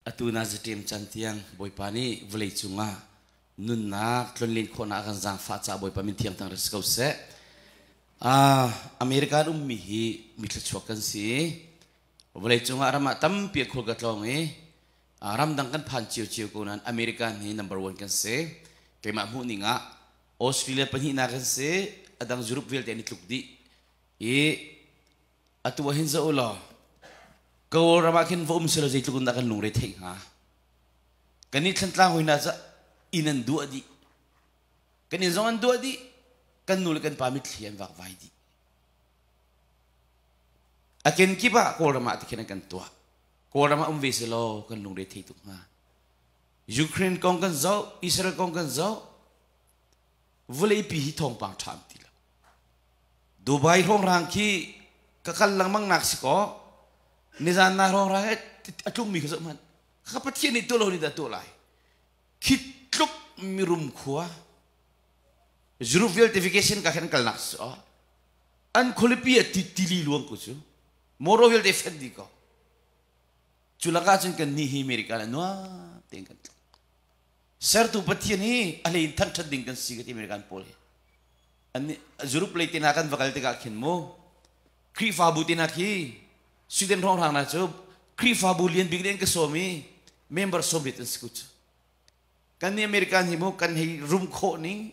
Atu na zaṭem can tiang Bawipa nih vawlei cungah nunnak tlonlen khawhnak a kan zaangfah caah Bawipa min thiang thang rak si ko seh. American ummi hi mi thluachuak kan si. Vawlei cungah ram ah tampi a khul ka tlawng i ramdang kan phan ciocio ko nain American hi number one kan si. Keimah hmuh ning ah Australia pahnihnak kan si, adang Europe vialte an i tluk dih. I atu ah hin zoh u law Kawl ram ah khin va um selaw zeitluk in dah kan lungre theih hnga. Kan i Thlantlang hoi hna cu inn an duah dih. Kan inn zong an duah dih. Kan nu le kan pa mitthli an vakvai dih. A kenkip ah Kawlram ah tikhin an kan tuah. Kawlram ah um ve selaw kan lungre thei tuk hnga. Ukraine kong kan zoh, Israel kong kan zoh, vawleipi hi thawngpang ṭha an ti lo. Dubai hrawngrang khi ka kal lengmang nak si kaw nizan na hrawngrang he a tlungmi kha zoh hmanh. Ka Pathian nih tuah lo nih dah tuah lai. Khi tluk mirum khua Europe vialte vacation ka khan kalnak si aw. An khualipi ah tili luang ko cu. Moro vialte fen di ko. Cu lakah cun kan nih hi America le nuam tein kan tluk. Sertu Pathian hi a hlei in thangṭhat ding kan si ka ti American pawl hi. An Europe lei te hna kan va kal tikah khin mu Khrihfabu te hna khi Sweden hrawnghrang hna cu Khrihfabu lian bik in ka sawm i member 80 an si ku cu. Kan nih American hi mu kan hei rum khawh ning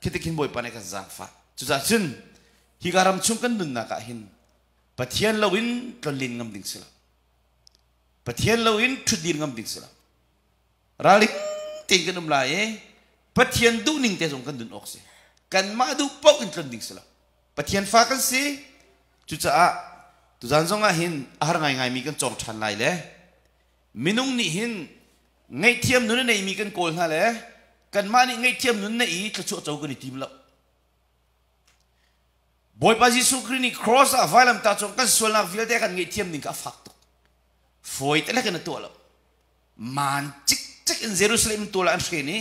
khi te khin Bawipa nih kan zaangfah. Cucaah cun hi ka ram chung kan nunnak ah hin Pathian loin tlonlen ngam ding si lo. Pathian loin ṭhutdir ngam ding si lo. Ralring tein kan um lai i Pathian duhning te zong kan dun awk si. Kanmah duh paoh in tlon ding si lo. Pathian fa kan si. Cucaah tuzan zong ah hin a har ngaingaimi kan cawng ṭhan lai le minung nih hin ngaihthiam nun a neimi kan kawl hna le kanmah nih ngaihthiam nun neih i thluachuah co kan i tim lo. Bawipa Jesuh Khrih nih cross ah vailamtah cung kan sualnak vialte kan ngaihthiam ning kha a fak tuk. Fawi te kan tuah lo. Man cikcek in Jerusalem tual ah an hren i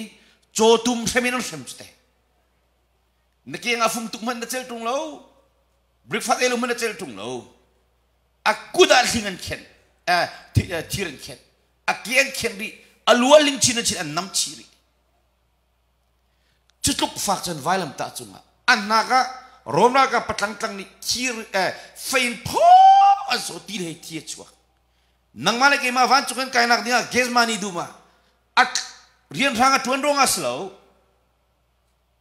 cawtum hrem in an hrem cu te. Na keng ah fung tuk hmanh na cel ṭung lo. Breakfast ei lo hmanh na cel ṭung lo. A kut ah hling an khenh, thir an khenh. A ke an khenh rih, a lua ling chin an chin an nam chih rih. Cu tluk fak cun vailamtah cungah an hnak ah Rom ralkap patlangtlang nih thir fei in phaw an sawh ti hlei thi a chuak. Nangmah le keimah vancung kan kainak dingah Gethsemane dum ah a rianhrang a ṭuan ruangah si lo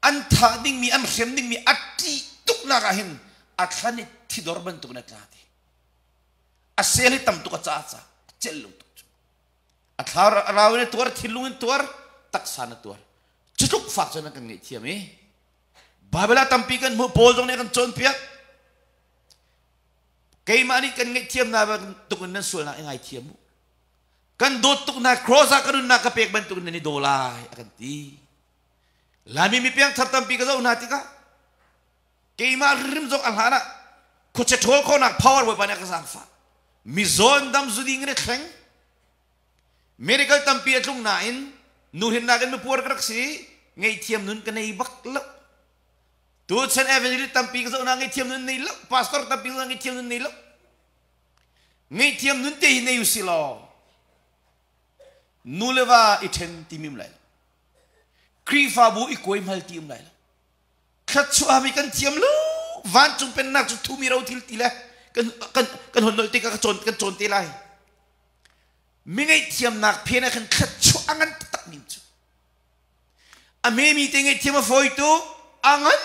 an thah dingmi an hrem dingmi a ṭih tuknak ah hin a thlan i thidor bantukin a tla ti. A sel hi tam tuk a caah ca a celh lo tuk cu. A thlarau in a tuar, thinlung in tuar, taksa na tuar. Cu tluk fak cun an kan ngaihthiam i Bible ah tampi kan hmuh Paul zong nih a kan cawnpiak. Keimah nih kan ngaihthiam hna bantuk in nan sualnak i ngaithiam u. Kan dawt tuk hna cross ah ka nunnak ka pek bantuk in nan i daw lai a kan ti. Laimi mi piangthar tampi ka zoh hna tikah keimah rim zong a hlan ah khuachia ṭhawl khawhnak power Bawipa nih a ka zaangfah. Mizaw dam zu ding in a thleng. Miracle tampi a tlung nain nuhrinnak in mipuar ka rak si ngaihthiam nun ka nei bak lo. Tuchan evangelist tampi ka zoh hna ngaihthiam nun nei lo. Pastor tampi ka zoh ngaihthiam nun nei lo. Ngaihthiam nun te hi nei usih law nu le va i ṭhen timi um lai lo. Khrihfabu i kuai hmal ti um lai lo. Thluachuah mi kan thiam lo. Vancung pennak cu thumi ro thil ti le kan kan kan hon nolh tikah ka cawn kan cawn te lai. Mi ngaihthiamnak phen ah khan thluachuah a ngan taktak mi cu. A hmemi te ngaihthiam a fawi tuk, a ngan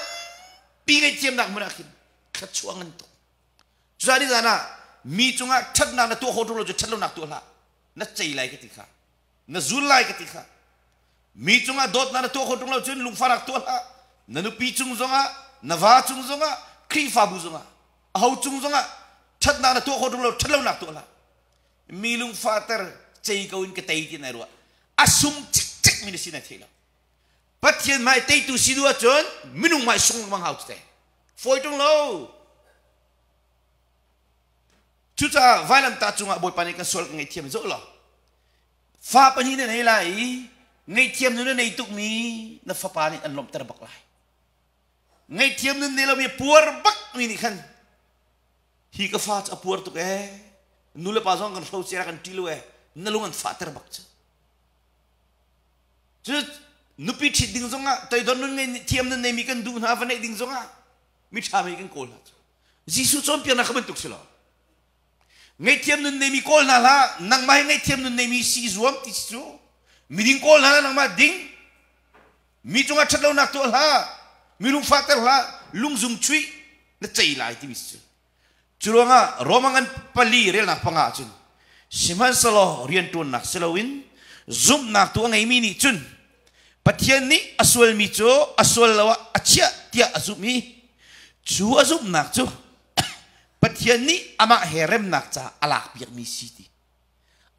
pi ngaihthiamnak hmun ah khin thluachuah a ngan tuk. Cucaah ni zan ah mi cungah ṭhatnak na tuah khawh ṭung lo cu ṭhatlonak tuah hlah. Na cei lai ka ti kha. Na zul lai ka ti kha. Mi cungah dawtnak na tuah khawh ṭung lo cun lungfahnak tuah hlah. Na nupi cung zongah, na va cung zongah, Khrihfabu zongah, aho cung zongah ṭhatnak na tuah khawh ṭung lo ṭhatlonak tuah hlah. Mi lungfahter cei ko in ka tei ti nai ruah. A sung cikcek mi na si nai thei lo. Pathian hmai teitu si duh ahcun minung hmai sung lengmang hau te. Fawi ṭung lo. Cucaah vailamtah cungah Bawipa nih kan sual kan ngaihthiam zoh law fa pahnih na nei lai i ngaihthiam nun a nei tukmi na fapa nih an lawmhter bak lai. Ngaihthiam nun nei lomi puar bak mi nih khan hi ka fa cu a puar tuk ee nu le pa zong kan hro cia kan ṭi lo ee Na lung an fahter bak cu. Cu nupi ṭhit ding zongah toidor nun ngei thiam nun neimi kan duh hna va neih ding zongah mi ṭha mi kan kawl hna cu. Jesuh cawnpiaknak kha bantuk si lo. Ngaihthiam nun neimi kawl hna hlah, nangmah hi ngaihthiam nun neimi si zuam ti si cu. Miding kawl hna hlah, nangmah ding. Mi cungah ṭhatlonak tuah hlah, mi lungfahter hlah, lungzum chuih na cei lai timi si cu. Cu ruangah Roma ngan pali relnak panga ah cun sihmanhsehlaw rianṭuannak si loin zumhnak tu a ngeimi nih cun Pathian nih a sualmi cu a sual lo ah a chiah tiah a zumh i cu a zumhnak cu Pathian nih amah he remnak caah a lakpiakmi si ti.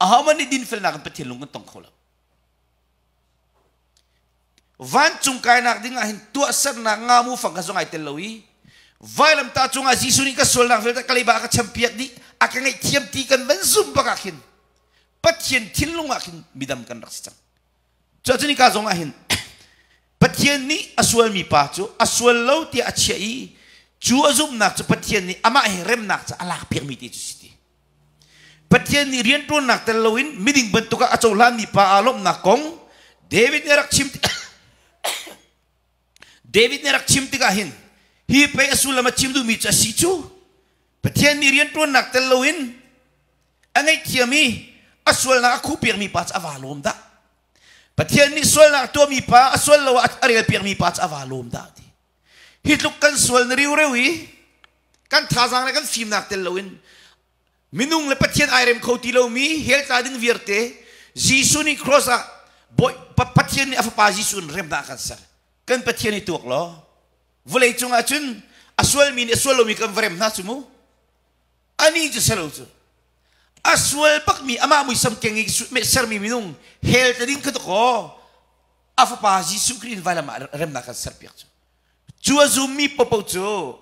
Ahohmanh nih dinfelnak in Pathian lung kan tong kho lo. Vancung kainak ding ah hin tuahsernak ngamu fang kha zong ai tel lo i vailamtah cungah Jesuh nih ka sualnak vialte ka leiba a ka champiak dih a ka ngaihthiam ti kan van zum bak ah khin Pathian thinlung ah khin midam kan rak si cang. Cuacun hika zong ah hin Pathian nih a sualmi pa cu a sual lo tiah a chiah i cu a zumhnak cu Pathian nih amah he remnak ca a lakpiakmi te cu si ti. Pathian nih rianṭuannak tel loin miding bantuk ah a cohlanmi pa aa lawmhnak kong David nih a rak chim David nih a rak chim tikah hin hi pei a sullam a chim duhmi cu a si cu Pathian nih rianṭuannak tel loin a ngaihthiam i a sualnak a khuhpiakmi pa cu a vaa lawm dah. Pathian nih sualnak tuahmi pa a sual lo ah a relpiakmi pa cu a vaa lawm dah ti. Hi tluk kan sual na riureu i kan thazaang le kan fimnak tel loin minung le Pathian ai rem kho ti lomi hell tla ding vialte Jesuh nih cross ah Bawi Pathian nih a fapa Jesuh in remnak a kan ser. Kan Pathian i tuak law vawlei cungah cun a sualmi nih a sual lomi kan va rem hna cu mu. Ani cu selo cu a sual bakmi amah muisam keng i sermi minung hell te ding kha kaw a fapa Jesuh Khrih in vailam ah remnak kan serpiak cu cu a zummi popo cu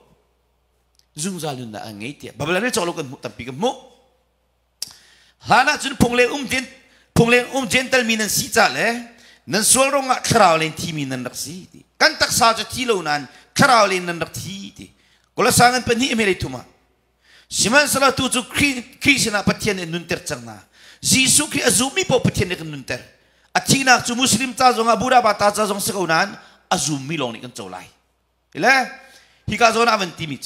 zungzal nunnak an ngei tiah Babylon cawk lo kan hmuh tampi kan hmuh hlan ah cun phung leng um phung leng um Gentle mi nan si ca le nan sual rongah thlarau len thimi nan rak si ti kan taksa cu thi lo nain thlarau len nan rak thi ti Kolosai ngan pahnih a thum ah Sihmanhsehlaw tu cu Khrih sinah Pathian nih nunter cang hna. Jesuh Khrih a zummi paoh Pathian nih kan nunter. A thihnak cu Muslim ca zongah Buddha pa ta ca zong si ko nain a zummi lawng nih kan co lai. Le hika zawn ah van timi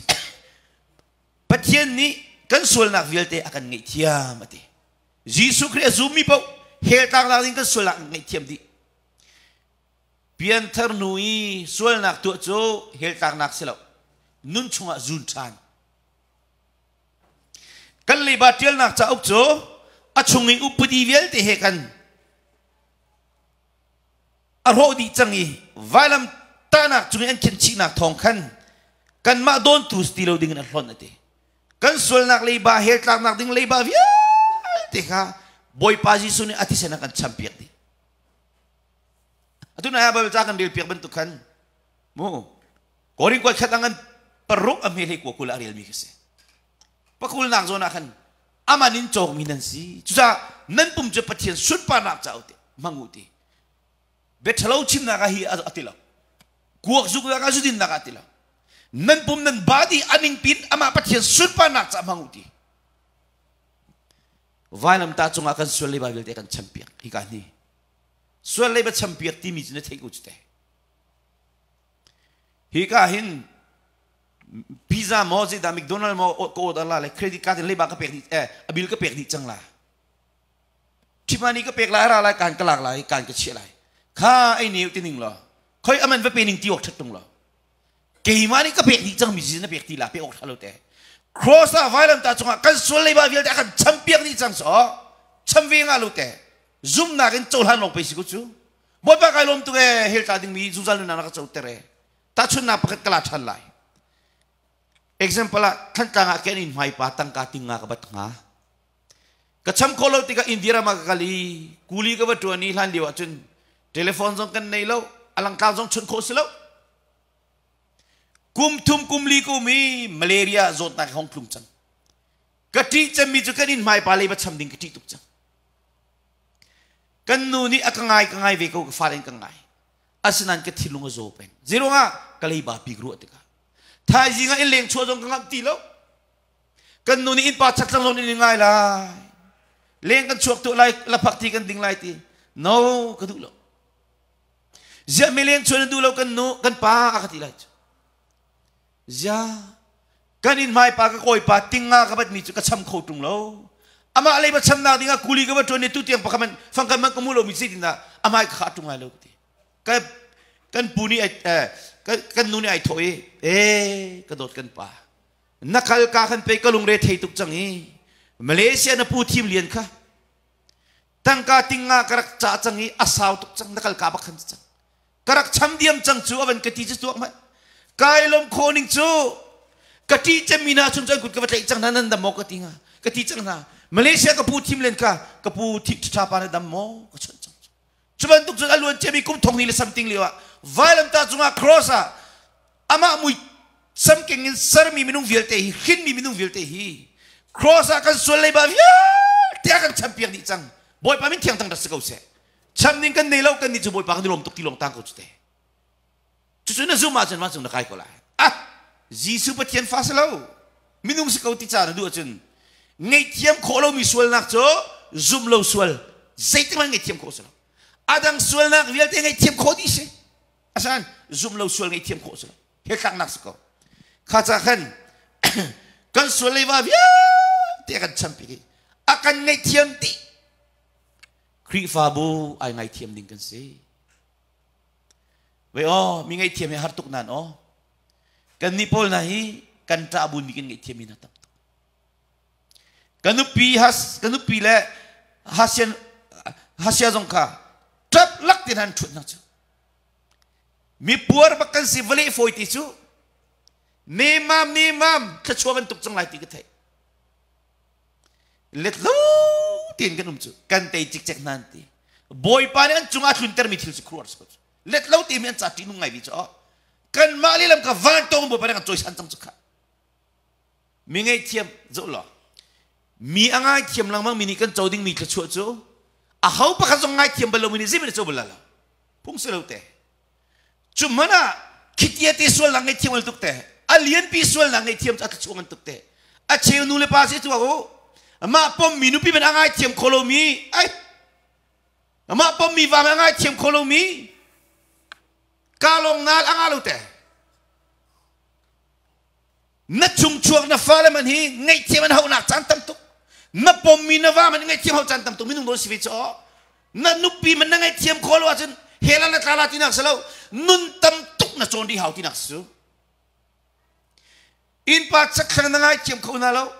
Pathian nih kan sualnak vialte a kan ngaihthiam a ti. Jesuh Khrih a zummi paoh hell tlaknak ding kan sualnak an ngaihthiam dih. Pianthar hnu i sualnak tuah cu hell tlaknak si lo. Nun chungah zun ṭhan. Kan leiba ṭialnak cauk cu a chung i upadi vialte he kan a hrawh dih cang i vailam tahnak cung i an khenchihnak thawng khan kanmah dawntu si ti lo dingin a hlonh a ti. Kan sualnak leiba hell tlaknak ding leiba vialte kha Bawipa Jesuh nih a thisen a kan champiak dih. Atu nai ah Baibal ca kan rel piak bantuk khan mu Korin kuat khat ang an paruk a hme hlei kua kul a relmi ka si. Pakulnak zawn ah khan aman in cawkmi nan si. Cucaah nan pum cu Pathian sunparnak ca te hmang u ti. Biaṭhalo chimnak ah hi a ti lo. Kuak zuknak ah zudinnak ah ti lo. Nan pum nan body aning pin amah Pathian sunparnak ca hmang u ti. Vailamtah cungah kan sual leiba vialte kan champiak hika ni. Sual leiba champiak timi cu na theih ko cu te. Hika hin pizza maw zeidah McDonald maw ka order la le credit card in leiba ka pek dih eh a bill ka pek dih cang la. Ṭhimani ka pek lai ra lai kan ka lak lai kan ka chiah lai. Kha ei ne ti ning law khoi aman va pe ning ti awk ṭhat tung law keimah nih ka pek dih cang mi na pek ti la pek awk ṭha lo te. Cross ah vailamtah cungah kan sual leiba vialte a kan champiak dih cang so cham ve nga lo te zumnak in cohlan lawng pei si ko cu. Bawipa kai lawm tuk ee hell tla dingmi zungzal nunnak na ka coter ee. Tahchunhnak pakhat ka la ṭhan lai. Example ah Thantlang ah ken in hmaipa tangka tinga ka bat hnga. Ka cham khawh lo tikah India ram ah ka kal i kuli ka va ṭuan i hlan lio ahcun telephone zong kan nei lo, a langtlang zong chawnh khawh si lo. Kum thum kum li kum i malaria zawtnak hong tlung cang. Ka ṭih cemmi cu kan inn hmaipa lei va cham ding ka ṭih tuk cang. Kan nu nih a ka ngai ka ngai ve ko ka fale in ka ngai. Asinain ka thinlung a zaw peng. Zeiruangah ka leiba bik ruah tikah. Thaizing ah innleng chuah zong ka ngamh ti lo. Kan nu nih innpa chakthlang zong in ngai lai. Leng kan chuak tu lai laphak ti kan ding lai ti. No ka duh lo. Ziah mi leng chuan duh lo kan nu kan pa a ka ti lai cu. Zia kan in hmai pa ka kawi pa tinga ka bat mi cu ka cham kho tung lo. Amah lei ba chamnak ding ah kuli ka va tuan ni tu tiang pakhat man fangkan man ka mu lo mi si tin ah amai ka kha tung lai lo ka ti. Ka kan pu nih kan nu nih ai thawh i e ka dawt kan pa na kal ka khan pe ka lungre thei tuk cang i Malaysia na pu thim lian kha tangka tinga ka rak ca cang i a sau tuk cang na kal ka bak khan cang ka rak cham diam cang cu avan ka ti cu tuak mai kai lom kho ning cu ka ti cem mi na chung cun kut ka va tlaih cang hna nan dam maw ka ti nga ka ti cang hna Malaysia ka pu thim len ka ka pu thi tha pa na dam maw ka chon cang cu bantuk cun a luan ciami kum thong ni le something lio ah vailamtah cungah cross ah amah mui samkeng in sermi minung vialte hi hrinmi minung vialte hi cross ah kan sual leiba vialte a kan champiak dih cang. Bawipa min thiang tang rak si ko seh. Cham ning kan nei lo, kan nih cu Bawipa kan i lawm tuk ti lawng tang ko cu te. Cucu na zum ahcun vancung na kai ko lai. Ah, Jesuh Pathian fa si lo, minung si ko ti ca na duh ahcun ngaihthiam khawh lomi sualnak cu zum lo sual zeitik hmanh ngaihthiam khawh si lo. Adang sualnak vialte ngaihthiam khawh dih si. Asinain zum lo sual ngaihthiam khawh si lo. He tlaknak si ko. Kha ca khan kan sual leiva vialte a kan champi i a kan ngaihthiam dih. Khrihfabu ai ngaithiam ding kan si. Ve aw, mi ngaihthiam hi har tuk nan aw. Kan nih pawl hna hi kan ṭah bu mi kan ngaihthiam mi hna tam tuk. Ka nupi has ka nupi le hasian hasia zong kha ṭap lak tin han ṭhut hna cu. Mi puar bak kan si vale fawi ti cu. Nemam nemam thluachuah bantuk cang lai ti ka theih. Let lo tiin kan um cu kan tei cikcek hna an ti. Bawipa nih an cungah tluntermi thil cu khuaruahhar si ko cu. Let lo timi an ca ṭihnung ngai mi cu oh kanmah lehlam ka vantawng Bawipa nih kan cawisan cang cu kha. Mi ngaihthiam zoh law mi a ngaithiam lengmang mi nih kan co dingmi thluachuah cu aho pakhat zong ngaithiam bal lomi nih zeiman a co bal lo. Phung si lo te. Cu hmanh ah khitia te sualnak ngaihthiam al tuk te, a lianpi sualnak ngaihthiam cu a thluachuah ngan tuk te. A cheu nu le pa si tuak u, mah pommi nupi man a ngaithiam kho lomi, ai, mah pommi va man a ngaithiam kho lomi, ka lawng nal a nga lo te. Na chungchuak na fale man hi ngaihthiam an hauhnak caan tam tuk. Na pommi na va man ngaihthiam hau caan tam tuk. Minung nawl si ve cu na nupi man na ngaihthiam khawh lo ahcun hell ah na tla la tinak si lo. Nun tam tuk na cawn rih hau tinak si cu. Innpa chakthlang na ngaithiam kho hna lo.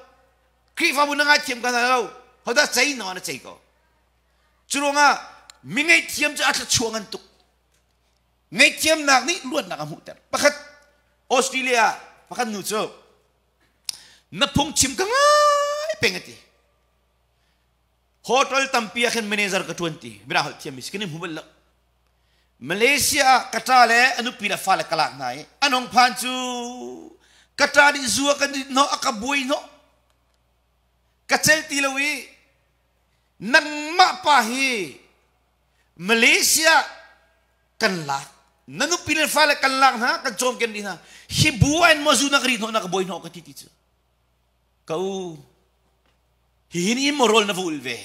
Khrihfabu na ngaithiam kho hna lo. Hodah cei na na cei ko. Cu ruangah mi ngaihthiam cu a thluachuah ngan tuk. Ngaihthiamnak nih luatnak a hmuhter. Pakhat Australia pakhat nu cu na phungchim ka ngai peng a ti. Hotel tampi ah khin manager ka ṭuan ti. Mirang holh thiammi si kan i hmu bal lo. Malaysia ah ka ṭa le a nupi le fale ka lak hna i an hong phan cu ka ṭa nih zu a kan hnawh a ka buai hnawh ka cel ti lo i nangmah pa hi Malaysia kan lak na nupi le fale kan lak hna kan cawmken dih hna hi bu an maw zu na ka ri hnawh na ka buai hnawh ka ti ti cu ka u hihin in maw rawl na va ul ve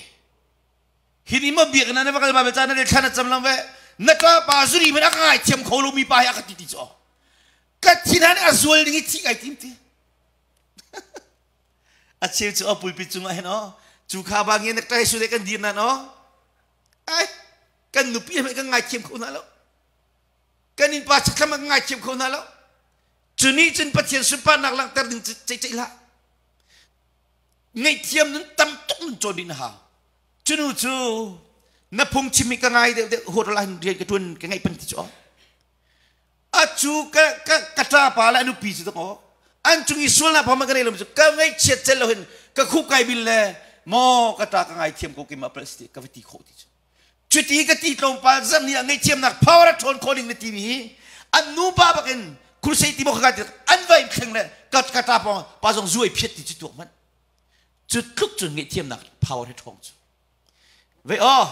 hin in maw biakinn ah na va kal ba ca na le thla na cam lang ve na ṭa pa zuri man a ka ngai thiam kho lo mi pa hi a ka ti ti cu ka thin han a zual ding i thi kai tim ti a cheu cu a pulpit cungah hin o cu kha bang in ṭai su kan dir nan o ai kan nupi he kan ngaithiam kho hna lo kan innpa chakthlam kan ngaithiam kho hna lo cu nih cun Pathian sunparnak langhter ding ceih ceih hlah ngaihthiam nun tam tuk nun cawn ding na hau cu nu cu na phungchim hi ka ngai deuh deuh huat la rian ka tuan ka ngaih pan ti cu a cu ka ka ka ṭa pa le a nupi cu dong an cung i sualnak pa ma ka nei lo cu ka ngaihchiat cel lo hin ka khup kai bil le maw ka ṭa ka ngaithiam ko keimah palh si ka va ti khawh ti cu cuti ka ti tlawmpal zam nih a ngaihthiamnak power a ṭhawn khawh ning na ti mi hi an nu pa bak in crusade ti maw ka ti an vai thleng le ka ka ṭa pa pa zong zuai phiat ti cu tuak hmanh cu tluk cun ngaihthiamnak power he ṭhawng cu ve aw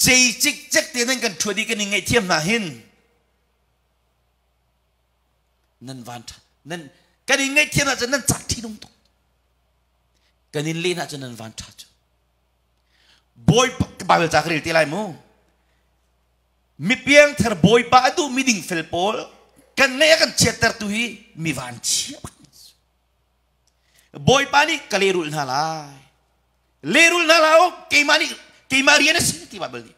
cei cikcek te nan kan ṭhuat i kan i ngaihthiam hna hin nan van ṭha nan kan i ngaihthiam ahcun nan cak ṭhinung tuk kan in len ahcun nan van ṭha cu. Bawipa Bible ca ka rel te lai mu. Mipiang thar Bawipa a duh mi ding fel pawl kan ngeih a kan chiatter tu hi mi van chia bak. Bawipa nih ka lehrulh hna lai. Lehrulh hna la u, keimah nih keimah rian a si ti Bible nih.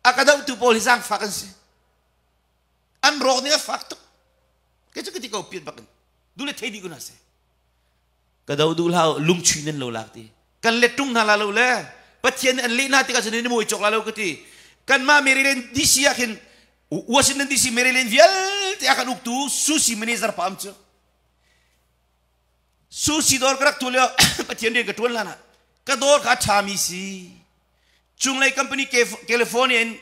A ka dohtu pawl hi zaangfak an si. An rawk ning a fak tuk. Kei cu ka ti ko piat bak in. Du le thei dih ko hna seh. Ka do duh hlah lungchui nan lo lak ti. Kan let tung hna la lo le Pathian nih an leh hna tikah cun ni mawi cawk la lo ka ti. Kanmah Maryland DC ah khin Washington DC Maryland vialte a kan uktu Susi manager pa am cu. Susi dawr ka rak tu lio Pathian rian ka tuan hlan ah ka dawr kha a ṭhami si. Cunglei company California in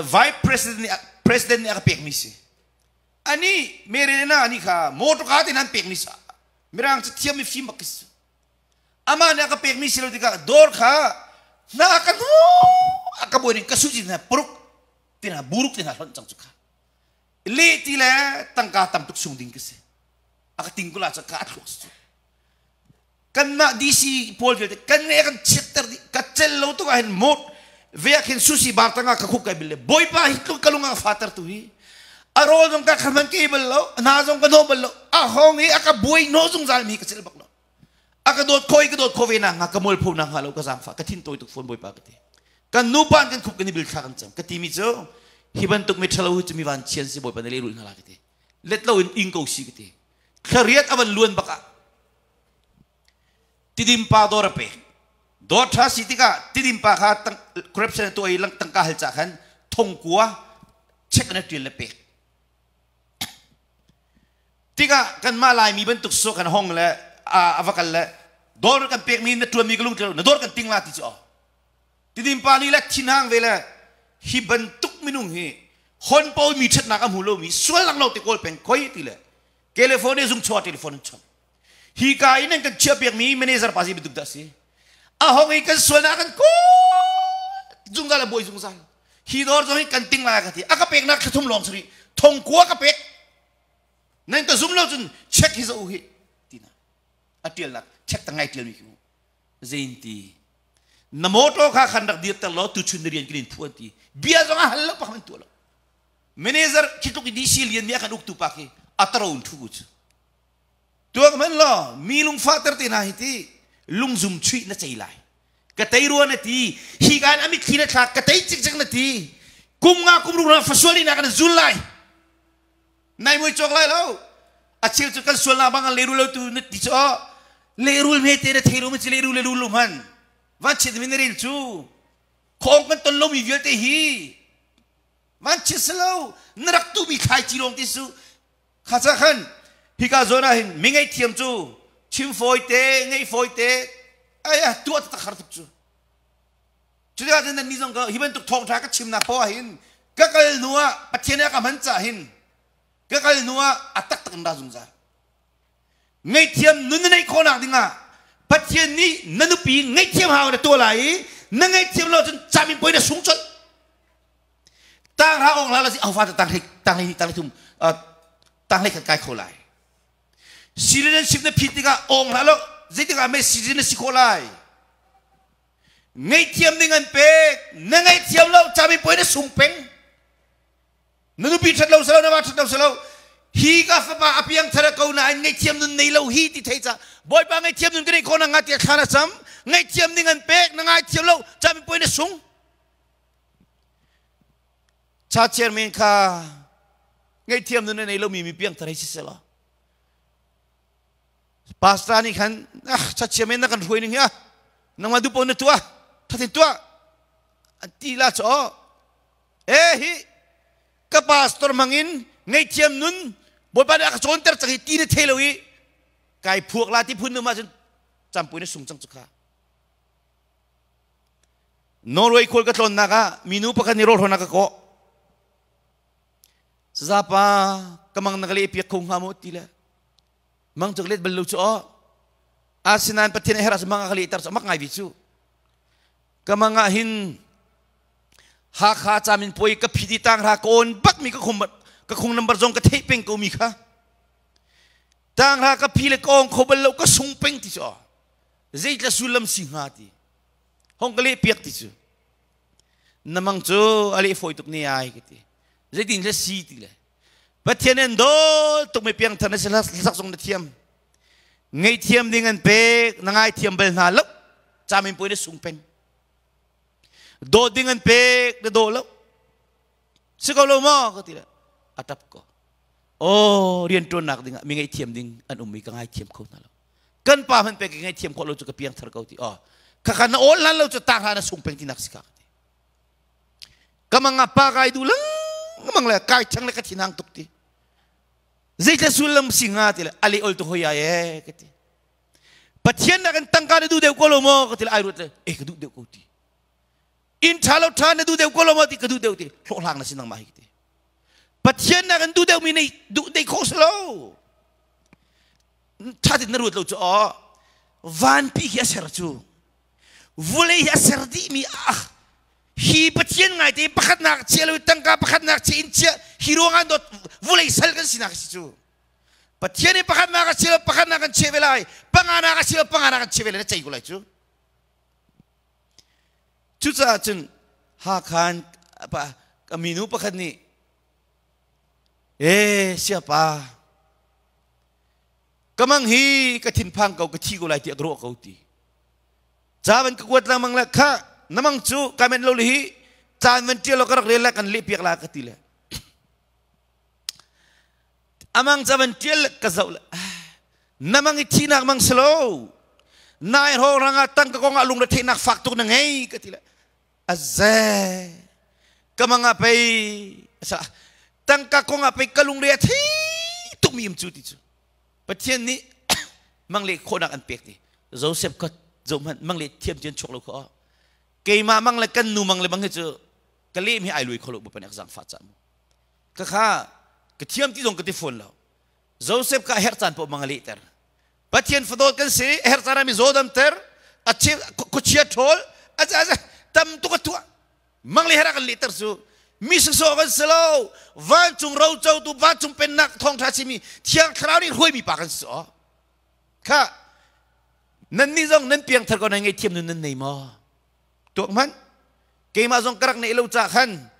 vice president nih a ka pekmi si. Ani Maryland ani kha motor ka te nan pekmi si. Mirang cu thiam mi fim bak si. Amah nih a ka pekmi si lo tikah dawr kha hna ka hnu a ka buai ning ka suci hna puruk tina buruk tina hlonh cang cu kha. Le ti le tangka tam tuk sung ding ka si. A ka ting kula cu ka a thluak si cu. Kanmah DC pawl vialte kan nge kan chiatter dih ka cel lo tuk ah hin mot ve ah khin susi bar tangah ka khup kai bil le Bawipa hi tluk ka lung a fater tu hi a rawl zong ka khaman ke bal lo hna zong ka no bal lo a hong i a ka buai no zungzal mi ka cel bak lo a ka dawt kho i ka dawt kho ve na nga ka mual pho na nga lo ka zaangfa ka thin tawi tuk fawn Bawipa ka ti kan nupa kan khup kan i bil thla kan cam ka ti mi cu hi bantuk mi ṭhalo hi cu mi van chian si Bawipa na lehrulh hna la ka ti let lo in ing ko si ka ti thlariat a van luan bak ah Tidim pa dawr a pek. Dawr ṭha si tikah Tidim pa kha corruption a tuah i tangka hal cah khan thongkua check in a ṭial le pek. Tikah kanmah Laimi bantuk sawh kan hong le a va kal le dawr kan pekmi na ṭuanmi ka lungtling na dawr kan ting la ti cu aw. Tidim pa nih le thinhang ve le hi bantuk minung hi hon po mi ṭhatnak a hmu lomi sualnak lo te kawl peng khoi ti le California zung chuah telephone an chawnh. Hi ka in an kan chiah piakmi manager pa si bantuk dah si. A hong i kan sualnak kan kawl zungzal a buai zungzal. Hi dawr zong hi kan ting lai ka ti. A ka peknak thla thum lawng sari thong kua ka pek. Nan ka zum lo cun check hi za u hi tina. A tialnak check ta ngai tial mi khi mu. Zein ti. Na motor kha khan rak dir ter lo tu chun na rian kin phu an ti. Bia zong a hal lo pak man tu lo. Manager khi tluk i DC lian mi a kan uktu pa khi a taro in thu ku cu. Tuak man law mi lungfah ter te hna hi ti lungzum chuih na cei lai. Ka tei rua na ti hi kan a mitthli na thlak ka tei cikcek na ti kum nga kum ruk na fasual ina kan zul lai. Nai mui cawk lai lo. A cheu cu kan sual na bang an leru lo tu na ti cu lehrul hme te na thei ru ma ci leru le lu lu man. Van chit min ril cu khong kan ton lomi vialte hi van chit si lo na rak tuhmi thlaici lawng ti su kha ca khan hika zawn ah hin mi ngaihthiam cu chim fawi te ngeih fawi te ai ah tuah tak har tuk cu cutikah cun nan ni zong ka hi bantuk thawngṭha ka chimnak poah hin ka kal hnu ah Pathian nih a ka hman cah hin ka kal hnu ah a taktak in ra zungzal ngaihthiam nun na neih khawhnak dingah Pathian nih na nupi ngaihthiam hau na tuah lai i na ngaihthiam lo cun camin poi na sung colh tang ra ong la la si au fa tang hlei tang hlei tang thum tang hlei khat kai kho lai citizenship na phit tikah ong hlah lo zeitikah me citizen na si khawh lai ngaihthiam ding an pek na ngaihthiam lo cami poi na sung peng na nupi ṭhat lo selo na va ṭhat lo selo hi ka fapa a piang thar ko na an ngaihthiam nun nei lo hi ti thei ca bawipa ngaihthiam nun ka nei khawh na nga tiah thla na cam ngaihthiam ding an pek na ngaithiam lo cami poi na sung Cha chairman kha ngaihthiam nun a nei lomi mi piangthar hei si selaw pastor nih khan ah cha chairman na kan hruai ning hi ah nangmah duh paoh na tuah thatin tuah an ti la chaw e hi ka pastor mangin ngaihthiam nun bawipa nih a ka cawnter cang hi ti na thei lo i kai phuak la ti phun nu ma cun campui na sung cang cu kha Norway khual ka tlawnnak ah minu pakhat nih rawlhrawn a ka kawh. Sazapa ka mang na ka leh piak kho hnga maw ti le mang cu ka let bal lo cu aw. Asinain Pathian a herh ah mang a ka lehter cu mak ngai vi cu. Ka mang ah hin Hakha camin puai ka phit i tanghra ka awn bak mi ka khung ka khung number zong ka theih peng ko mi kha. Tanghra ka phi le ka ong kho bal lo ka sung peng ti cu aw. Zeitla sullam si hnga ti. Hong ka leh piak ti cu. Na mang cu a leh fawi tuk ne ai ka ti. Zeitin le si ti le. Pathian an dawt tuk mi piangthar na si hlasak zong na thiam. Ngaihthiam ding an pek, na ngaithiam bal hna lo. Camin puai na sung peng. Dawt ding an pek, na daw lo. Si ko lo maw ka ti le. A tap ko. Oh, rian ṭuannak ding ah mi ngaihthiam ding an um i ka ngaithiam kho hna lo. Kan pa hmanh pek ka ngaihthiam khawh lo cu ka piangthar ko ti. Oh, khakha na awl hlan lo cu tang hlan na sung peng ti nak si ka ti. Ka mang ah pa kai duh lengmang le kai thang le ka thin hang tuk ti. Zeitle sullam si hnga ti le ali ol tu hoi ai e ka ti. Pathian nak in tangka na duh deuh ko lo maw ka ti le ai ruat le e ka duh deuh ko ti. Inn ṭha lo ṭha na duh deuh ko lo maw ti ka duh deuh ti hlawhhlang na si nangmah hi ti. Pathian nak in duh deuh mi nei duh nei kho si lo. Ṭha tin na ruat lo cu aw vanpi hi a ser cu vulei hi a ser dih mi ah hi Pathian ngai te pakhatnak chia lo tangka pakhatnak chia in chia hi ruangah dot vulei sal kan sinak si cu Pathian i pakhatnak a chia lo pakhatnak kan chia ve lai panganak a chia lo panganak kan chia ve lai na cei ko lai cu. Cucaah cun Hakhan pa minu pakhat nih ee siapa ka mang hi ka thinphang ko ka thi ko lai tiah ka ruah ko ti ca van ka kuat lengmang le kha na mang cu ka men lo le hi caan van ṭial lo ka rak rel le kan leh piak la ka ti le amang ca van ṭial le ka zoh le na mang i thinak mang si lo nai hrawng rangah tangka kong ah lungre theihnak fak tuk na ngei ka ti le aze ka mang ah pei tangka kong ah pei ka lungre a thei tuk mi um cu ti cu Pathian nih mang le khawhnak an pek ti Joseph kha zoh hmanh mang le thiam tian chuak lo kho keimah mang le kan nu mang le bang hi cu ka lem hi ai lui kho lo bapan ek zang fa ca mu ka kha ka thiam ti zong ka ti fawn lo Joseph kha herh caan paoh mang a lehter. Pathian fadawt kan si, herh caan ah mi zawdamter, a khuachia ṭhawl, tam tuk a tuah. Mang le herh ah kan lehter cu. Mi sawsawh kan si lo. Vancung rocotu, vancung pennak thawngṭha chimi Thiang Thlarau nih hruaimi pa kan si aw. Kha nannih zong nan piangthar ko nan ngaihthiam nun nan nei maw? Tuak hmanh. Keimah zong ka rak neih lo cah khan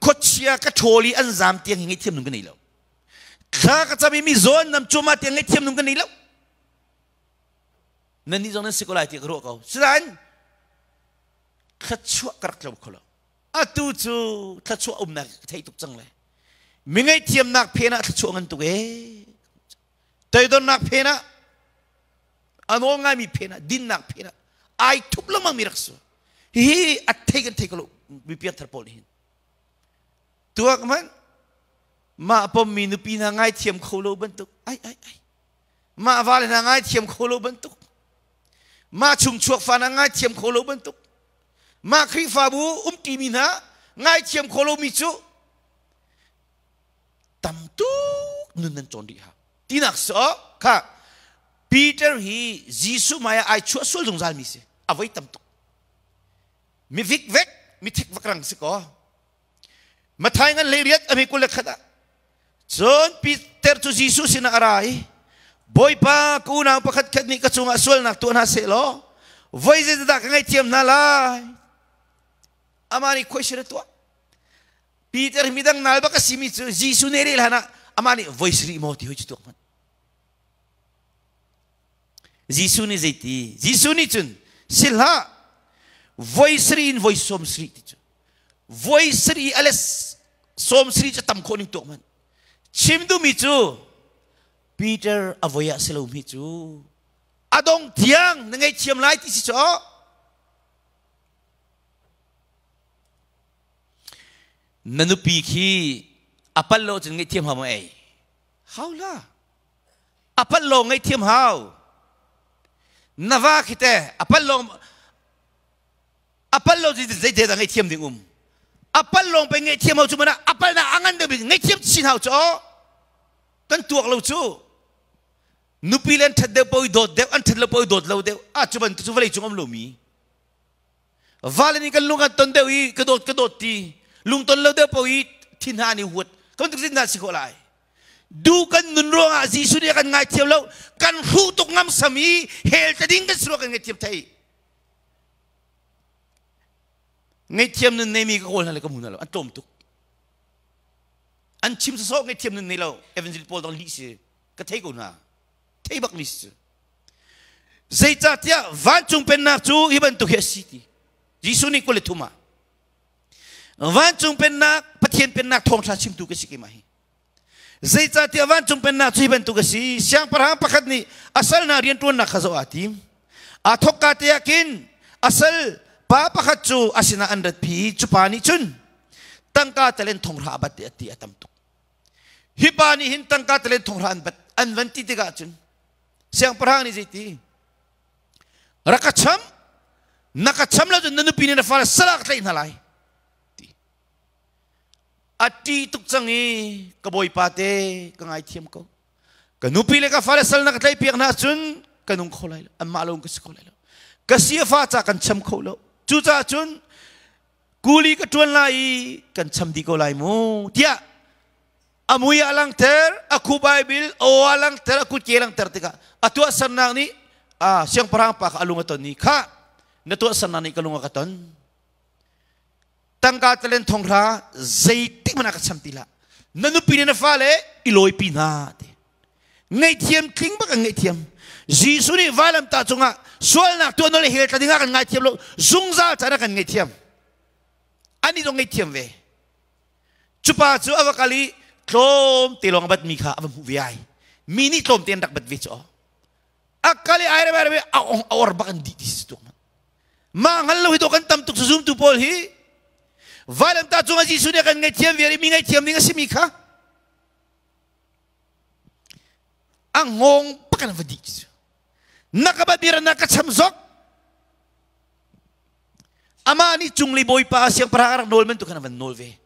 khuachia ka ṭhawl i an zaam tiang hi ngaihthiam nun ka nei lo thla ka cam i mi zawn nam cuma tiang ngaihthiam nun ka nei lo nannih zong nan si ko lai ti ka ruah ko sinain thluachuah ka rak tlo kho lo atu cu thluachuah umnak ka thei tuk cang le mi ngaihthiamnak phen ah thluachuah ngan tuk ee toidornak phen ah a nawl ngaimi phen ah dinnak phen ah ai thup lengmang mi rak si hihi a thei kan thei ko lo mi piangthar pawl nih hin tuak man mah pommi nupi hna ngaithiam kho lo bantuk ai ai ai mah vale hna ngaithiam kho lo bantuk mah chungchuak fa hna ngaithiam kho lo bantuk mah Khrihfabu umṭimi hna ngaithiam kho lomi cu tam tuk nun nan cawn rih hau tinak so kha Peter hi Jesuh hmai ah ai chuah sual zungzal mi si a voi tam tuk mi vik vek mi thik vak rang si ko Mathai ngan hlei riat a mi 21 ah cun Peter cu Jesuh sinah a ra i Bawipa ka unau pakhat khat nih ka cungah sualnak tuah hna seh law voi zeidah ka ngaihthiam hna lai amah nih khuaisir a tuah Peter midang nal bak a simi cu Jesuh nih rel hlan ah amah nih voi sarih maw ti hoi cu tuak hmanh. Jesuh nih zeiti? Jesuh nih cun si hlah voi sarih in voi sawm sarih ti cu voi sarih ale sawm sarih cu tam khawh ning tuak hmanh. Chim duhmi cu Peter a voi ah si lo mi cu a dong tiang na ngaihthiam lai ti si cu Na nupi khi a palh lo cun ngaihthiam hau maw ei? Hau la. A palh lo ngaihthiam hau. Na va khi te a palh lo a palh lo zei dah ngaihthiam ding um. A palh lawng pe ngaihthiam hau cu mana a palh na a ngan deuh bik ngaihthiam chin hau cu kan tuak lo cu. Nupi le an ṭhat deuh paoh i dawt deuh an ṭhat lo paoh i dawt lo deuh ah cu bantuk cu vawlei cung um lomi vale nih kan lung an ton deuh i ka dawt ka dawt ti lungton lo deuh paoh i thin hna nih huat kan tuk hna si khawh lai du kan nun ruangah Jesuh nih a kan ngaithiam lo kan hruh tuk ngamsam i hell te ding kan si ruang kan ngaithiam thei. Ngaihthiam nun neimi ka kawl hna le ka hmu hna lo. An tlawm tuk. An chim sawsawh ngaihthiam nun nei lo. Evangelist pawl dang lih si. Ka thei ko hna. Thei bak mi si. Zeicahtiah vancung pennak cu hi bantuk hi a si ti. Jesuh nih 23 ah vancung pennak Pathian pennak thawngṭha chimtu ka si keimah hi. Zeicahtiah vancung pennak cu hi bantuk a si. Siangpahrang pakhat nih a sal hna rianṭuannak kha zoh aa tim. Aa thawkka te ah khin a sal pa pakhat cu a sinah an ratpi i cu pa nih cun tangka talen thonghra a bat i a ti a tam tuk. Hi pa nih hin tangka talen thonghra an bat an van ti tikah cun siangpahrang nih zeiti rak ka cham na ka cham lo cun na nupi nih na fale sal ah ka tlaih hna lai ti A ṭih tuk cang i ka bawipa te ka ngaithiam ko. Ka nupi le ka fale sal na ka tlaihpiak hna cun ka nung kho lai lo. Anmah lo in ka si kho lai lo. Ka siafa ca kan cham kho lo. Cucaah cun kuli ka ṭuan lai i kan cham dih ko lai mu tiah a mui a langter, a khu Bible aw a langter, a kutke langter tikah a tuahsernak nih a siangpahrang pa kha a lung a ton i kha na tuahsernak nih ka lung a ka ton. Tangka talen thonghra zeitik hmanh ah ka cham ti hlah. Na nupi le na fale i lawipi hna ti. Ngaihthiam tling bak an ngaihthiam. Jesuh nih vailamtah cungah sualnak tuah nawl hell tla dingah kan ngaithiam lo zungzal caan ah kan ngaihthiam. Ani zong ngaihthiam ve. Cupa cu a va kal i tlawm te lawng a bat mi kha a va hmuh ve ai. Mi nih tlawm te an rak bat ve cu. A kal i ai re a or bak an dih ti si tuk. Mah hngal lo hi to kan tam tuk zumtu pawl hi vailamtah cungah Jesuh nih a kan ngaihthiam vial i mi ngaihthiam ding a simi kha a ngawng bak an va dih cu na ka babir na ka cham zok amah nih cunglei bawipa siangpahrang a rak nawl bantuk khan a van nawl ve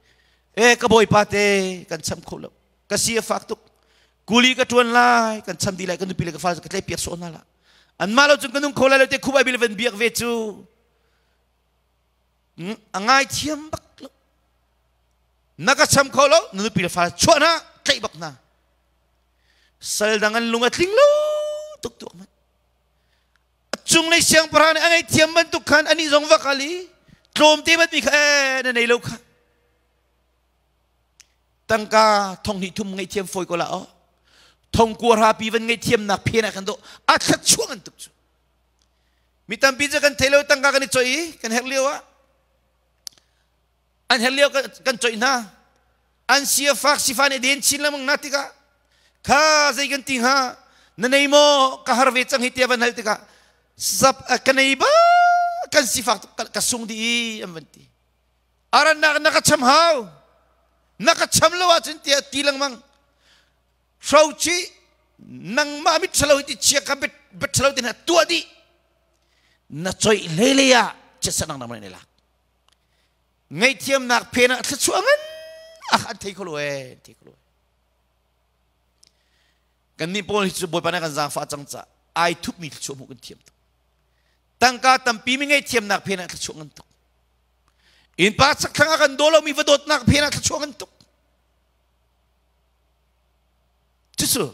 e ka bawipa te kan cham kho lo ka si a fak tuk kuli ka tuan lai kan cham dih lai ka nupi le ka fa ka tlai piak sawh hna la Anmah lo cun ka nung kho lai lo te khup ai bil van biak ve cu a ngaithiam bak lo. Na ka cham kho lo, na nupi le fa chuah hna, tlaih bak hna. Sal dang an lung a tling lo tuk tuak man. A cunglei siangpahrang nih a ngaihthiam bantuk khan anih zong va kal i tlawmte bat mi kha ee na nei lo kha. Tangka thong hnih thum ngaihthiam fawi ko la aw. Thong kua hra pi van ngaihthiamnak phen ah kan do a thlat chuang an tuk cu. Mi tampi cu kan thei lo tangka kan i choi i kan herh lio ah an herh lio kan choi hna. An sia fak sifa nih den chin lengmang na tikah kha zei kan ti hnga na nei maw ka har ve cang hi tia van hal tikah zap ka nei ba kan sifak ka sung di i an van ti Arannak na ka cham hau. Na ka cham lo ahcun tiah ti lengmang. Hroci nangmah mit ṭhalo ti chia ka bet bet ṭhalo ti hna tuah dih. Na coih hlei ah chiatserh nang nang ne lak. Ngaihthiamnak phen ah thluachuah ngan ah an thei kho lo ee, thei kho lo. Kan nih pawl hi cu Bawipa nih kan zaangfah cang ca ai thupmi thluachuah hmuh kan thiam tuk. Tangka tampi mi ngaihthiamnak phen ah thluachuah ngan tuk. Innpa chakthlang ah kan daw lomi va dawtnak phen ah thluachuah kan tuk. Cucu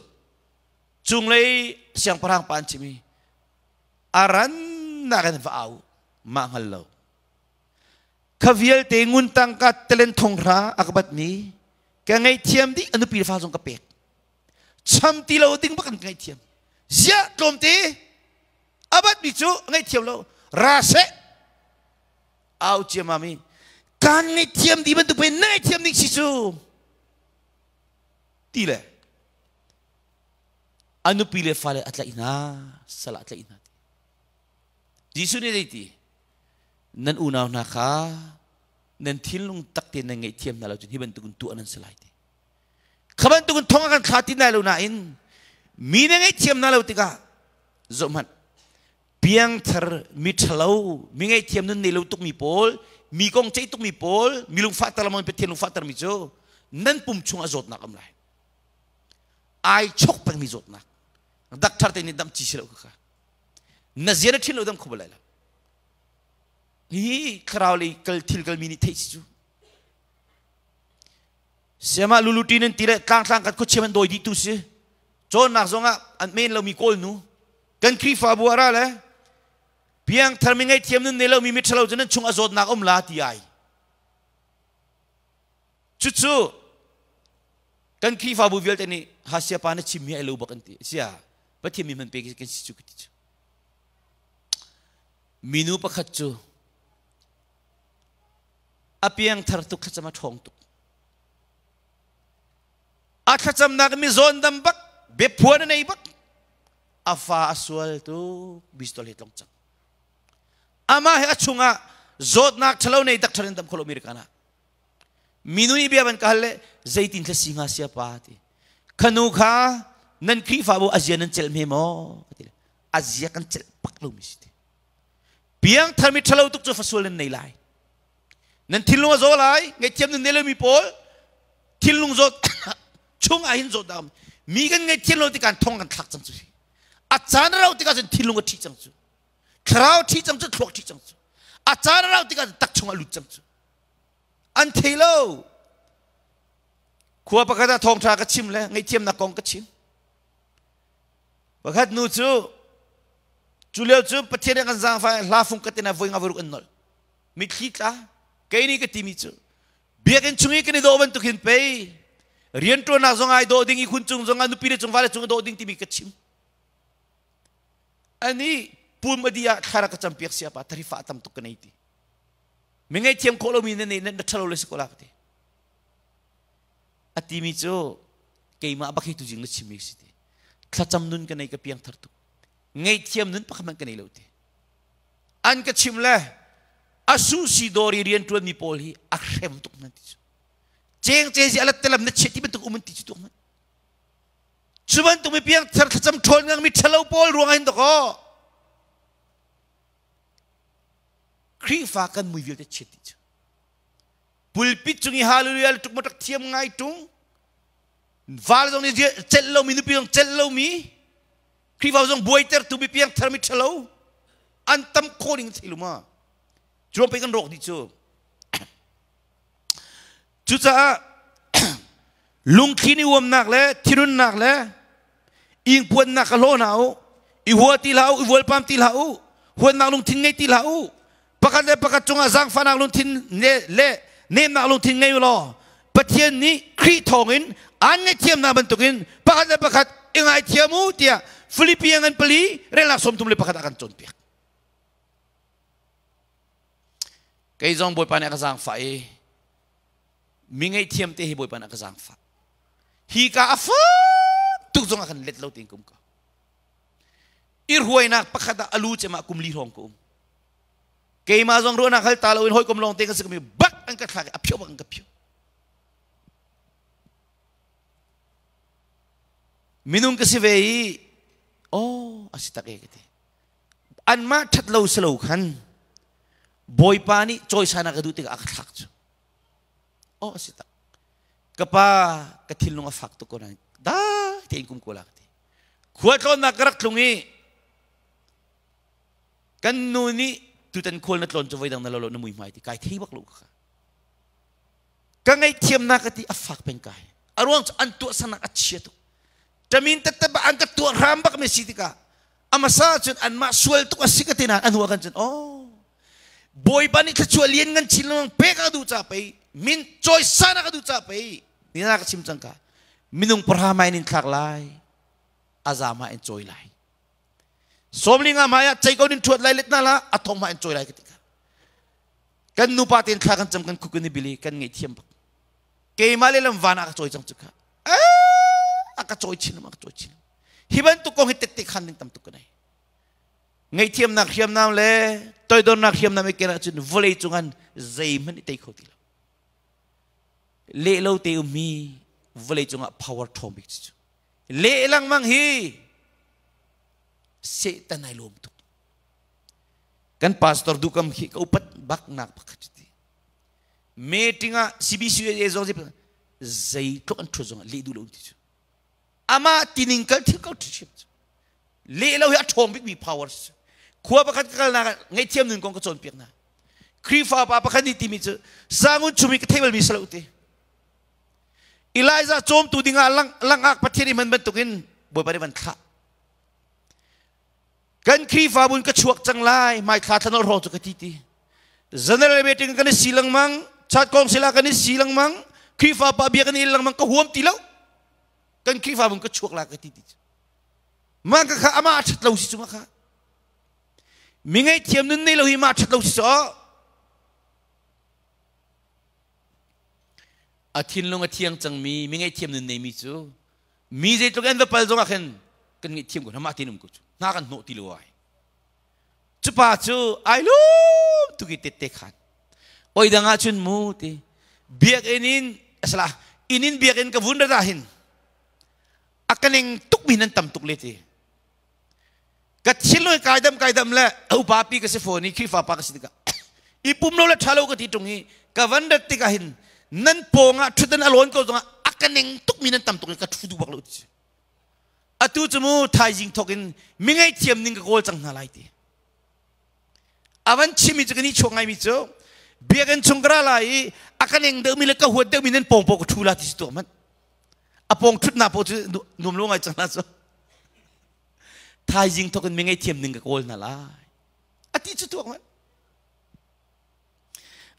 cunglei siangpahrang pa an chim i a rannak in va au mah hngal lo. Kha vialte ngun tangka telen thong hra a ka batmi ka ngaihthiam dih a nupi le fa zong ka pek. Cham ti lo ding bak kan ngaihthiam. Ziah tlawmte a batmi cu ngaihthiam lo ra seh au ciamam i kan ngaihthiam dih bantuk pei na ngaihthiam ding si cu ti le a nupi le fale a tlaih hna sal ah tlaih hna Jesuh nih zei ti nan unau hna kha nan thinlung tak tein nan ngaihthiam hna lo cun hi bantuk in tuah nan si lai ti kha bantuk in thong a kan thla ti lai lo nain mi na ngaihthiam hna lo tikah zoh hmanh piangthar mi ṭhalo mi ngaihthiam nun nei lo tukmi pawl mi kong ceih tukmi pawl mi lungfahter lengmang Pathian lungfahter mi cu nan pum chung a zawtnak um lai ai chok pengmi zawtnak doctor te nih dam ci si lo kha na zia na ṭhin lo dam kho bal lai lo hi thlarau lei kal thil kal mi nih theih si cu siamah luluṭin an ti le tlangtlang kat khuachia an dawi dih tu si cawnnak zongah an men lomi kawl nu kan Khrihfabu ah ra le Piangthar mi ngaihthiam nun nei lomi miṭhalo cu nan chung a zawtnak um la ti ai. Cucu kan Khrihfabu vialte nih Hasia pa na chim hi ai lo bak an ti. Sia Pathian mi hman pe kan si cu ka ti cu. Minu pakhat cu a piangthar tuk thlacam a ṭhawng tuk. A thlacamnak mi zawn dam bak, biaphuan a nei bak. A fa a sual tuk, bistol he tlong cang. Amah he a chungah zawtnak ṭhalo nei tak ṭhalo in dam kholo American ah. Minu i bia ban ka hal le zeitin thla si hnga sia pa ti. Khanu kha nan Khrihfabu a zia nan celh hme maw? Ka ti le. A zia kan celh pak lo mi si ti. Piangthar mi ṭhalo tuk cu fasual nan nei lai. Nan thinlung a zaw lai, ngaihthiam nan nei lomi pawl thinlung zawt chung ah hin zawt dah mi kan ngaihthiam lo tikah thong kan thlak cang cu. A caan a rauh tikah cun thinlung a ṭhi cang cu. Thlarau ṭhi cang cu, thluak ṭhi cang cu. A caan a rauh tikah tak chung ah lut cang cu. An thei lo. Khua pakhat ah thawngṭha ka chim le ngaihthiamnak kong ka chim. Pakhat nu cu cu lio cu Pathian nih kan zaangfah hla fung ka tina voi nga voi ruk an nolh. Mitthli tla kei nih ka timi cu biakinn chung i kan i dawh bantuk hin pei rianṭuannak zong ai dawh ding i khun cung zong ah nupi le cung vale cung i dawh ding timi ka chim. Ani pum a dih ah thla rak ka campiak sia pa tarifa tam tuk ka nei ti. Mi ngaihthiam khawh lomi na nei na ṭhalo le si ko la ka ti. A timi cu keimah bak hi tuzing na chimmi si ti. Thlacam nun ka nei ka piang thar tuk. Ngaihthiam nun pakhat hmanh ka nei lo ti. An ka chim le asu si dawr i rian ṭuanmi pawl hi a hrem tuk nan ti cu. Cheng che zi alat telam na chiat ti bantuk um an ti cu tuk man. Cu bantuk mi piang thar thlacam ṭhawl ngang mi ṭhalo pawl ruang ah hin dakaw Khrihfa kan mui vialte chiat ti cu. Pulpit cung i hallelujah le tuk rak thiam ngai ṭung. Val zong nih celh lomi nupi zong celh lomi Khrihfa zong buaitertu mi piang thar mi ṭhalo an tam khawh ning thei lu ma. Cu pe kan rawk dih cu. Cucaah lungthli nih uamnak le thinhunnak le ingpuannak ka hlaw hna u, i hua ti hlah u, i vualpam ti hlah u, huatnak lungthin ngei ti hlah u, pakhat le pakhat cungah zaangfahnak lungthin le nemnak lungthin ngei u law Pathian nih Khrih thawngin aan ngaihthiamnak bantukin pakhat le pakhat i ngaithiam u tiah Filipi ngan pali relnak 31 ah kan cawnpiak. Kei zong Bawipa nih a ka zaangfah i mi ngaihthiam te hi Bawipa nih a ka zaangfah. Hi ka a fak tuk zong a kan let lo tiin ka um ko. I ruainak pakhat ah alu cem ah kum li hrawng ka um. Keimah zong ruahnak hal ta loin hawikom lawng te ka si mi bak an ka thlak i a phio bak an ka phio. Minung ka si ve i oh a si tak e ka ti. Anmah ṭhat lo si lo khan Bawipa nih cawisan a ka duh tikah a ka thlak cu. Oh a si tak. Ka pa ka thinlung a fak tuk ko nain dai tein kum ko la ka ti. Khua tlawnnak ka rak tlung i kan nu nih tutan khual na tlawn cu voidang na lo lo na mui hmai ti kai thei bak lo ka. Ka ngaihthiamnak ka ti a fak peng kai. A ruang cu an tuahsernak a chia tuk. Tamin tetep an ka tuah hram bak mi si tikah amasa cun anmah sual tuk a si ka ti nain a hnu ah kan cun oh Bawipa nih thluachuah lian ngan chin lengmang pek a duh ca pei min cawisan a ka duh ca pei ni na ka chim cang ka minung pahra mai in thlak lai a ma in cawi lai 15 mai ah cei ko nin thuat lai let na la a thong ma in cawi lai ka ti ka kan nupa ten thla kan cam kan khuk ni bili kan ngei thiam bak keimah le lam van ah ka cawi cang cu kha a ka cawi chin a ka cawi chin hi bantuk kong hi tette khan ding tam tuk ka nei ngaihthiamnak hriamnam le toidornak hriamnam i ken ahcun vawlei cungan zeihmanh i tei kho ti lo leh lo te ummi vawlei cungah power ṭhawng bik cu leh lengmang hi Satan ai lawm tuk kan pastor dukam khi ka upat bak nak pakhat ti meeting ah CBCUSA zong zeitluk an ṭhut zong ah leh duh lo ti cu amah tining kal thil ko ṭhim cu leh lo hi a ṭhawng bikmi power si khua pakhat ka kalnak ah ngaihthiam nun kong ka cawnpiak hna Khrihfa pa pakhat nih timi cu sangun chumi ka thei balmi si lo ti Elijah cawmtu dingah langak Pathian i hman bantukin Bawipa nih van thlah. Kan Khrihfabu in ka chuak cang lai, hmaithla thlanol hrawng cu ka ti ti. General meeting kan i si lengmang, chat kong sila kan i si lengmang, Khrihfa pa bia kan i lengmang ka huam ti lo. Kan Khrihfabu in ka chuak la ka ti ti. Mah ka kha amah a ṭhat lo si cu ma kha. Mi ngaihthiam nun nei lo hi mah ṭhat lo si cu. A thinlung a thiang cangmi mi ngaihthiam nun neimi cu mi zeitluk an va pal zongah khin kan ngaihthiam ko hna mah tin um ko cu hna kan hnawh ti lo ai cu pa cu ai lum tuk i tette khan oi dang ah cun mu ti biakinn in asala inn in biakinn ka vun ra hin a ka ning tuk mi nan tam tuk le ti ka thil kai dam kai dam le upa pi ka si fawn i Khrihfa pa ka si tikah i pum lo le ṭha lo ka ti ṭung i ka van rat tikah hin nan pawng ah ṭhutdan a lawn ko zongah a ka ning tuk mi nan tam tuk i ka ṭhu duh bak lo ti atu cu mu thaizing thawk in mi ngaihthiam ning ka kawl cang hna lai ti avan chimmi cu kan i chuak ngaimi cu biakinn chung ka ra lai i a ka ning deuhmi le ka huat deuhmi nan pawng paw ka ṭhu la ti si tuah hmanh a pawng ṭhutnak paw cu nuam lo ngai cang hna cu thaizing thawk in mi ngaihthiam ning ka kawl hna lai a ti cu tuak hmanh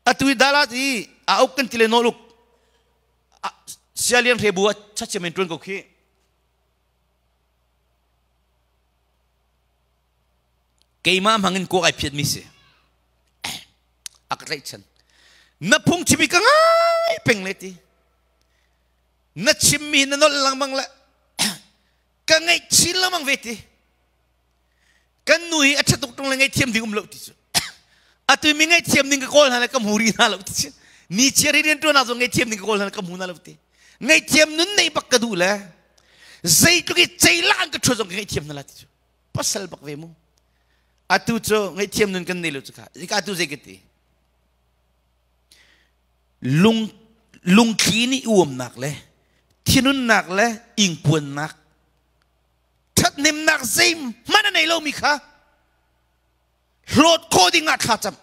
atu i dalat i a uk kan ti le nawl uk sialian hrebu a chachiam in ṭuan ko khi keimah hmang in kuak ai phiat mi si a ka tlaihchan na phungchim i ka ngai peng le ti na chimmi na nolh lengmang le ka ngaih chin lengmang ve ti kan nu hi a ṭha tuk ṭung le ngaihthiam ding um lo ti cu atu mi ngaihthiam ding ka kawl hna le ka hmu rih hna lo ti cu ni chiar hi rian ṭuan ah zong ngaihthiam ding ka kawl hna le ka hmu hna lo ti ngaihthiam nun nei bak ka duh le zeitluk i ceilah an ka ṭhuat zong ka ngaihthiam hna la ti cu pasal bak ve mu atu cu ngaihthiam nun kan nei lo cu kha ka atu zei ka ti lung lungthli nih uamnak le thinunnak le ingpuannak ṭhathnemnak zeihmanh a nei lomi kha hlawt khawh ding ah thla cam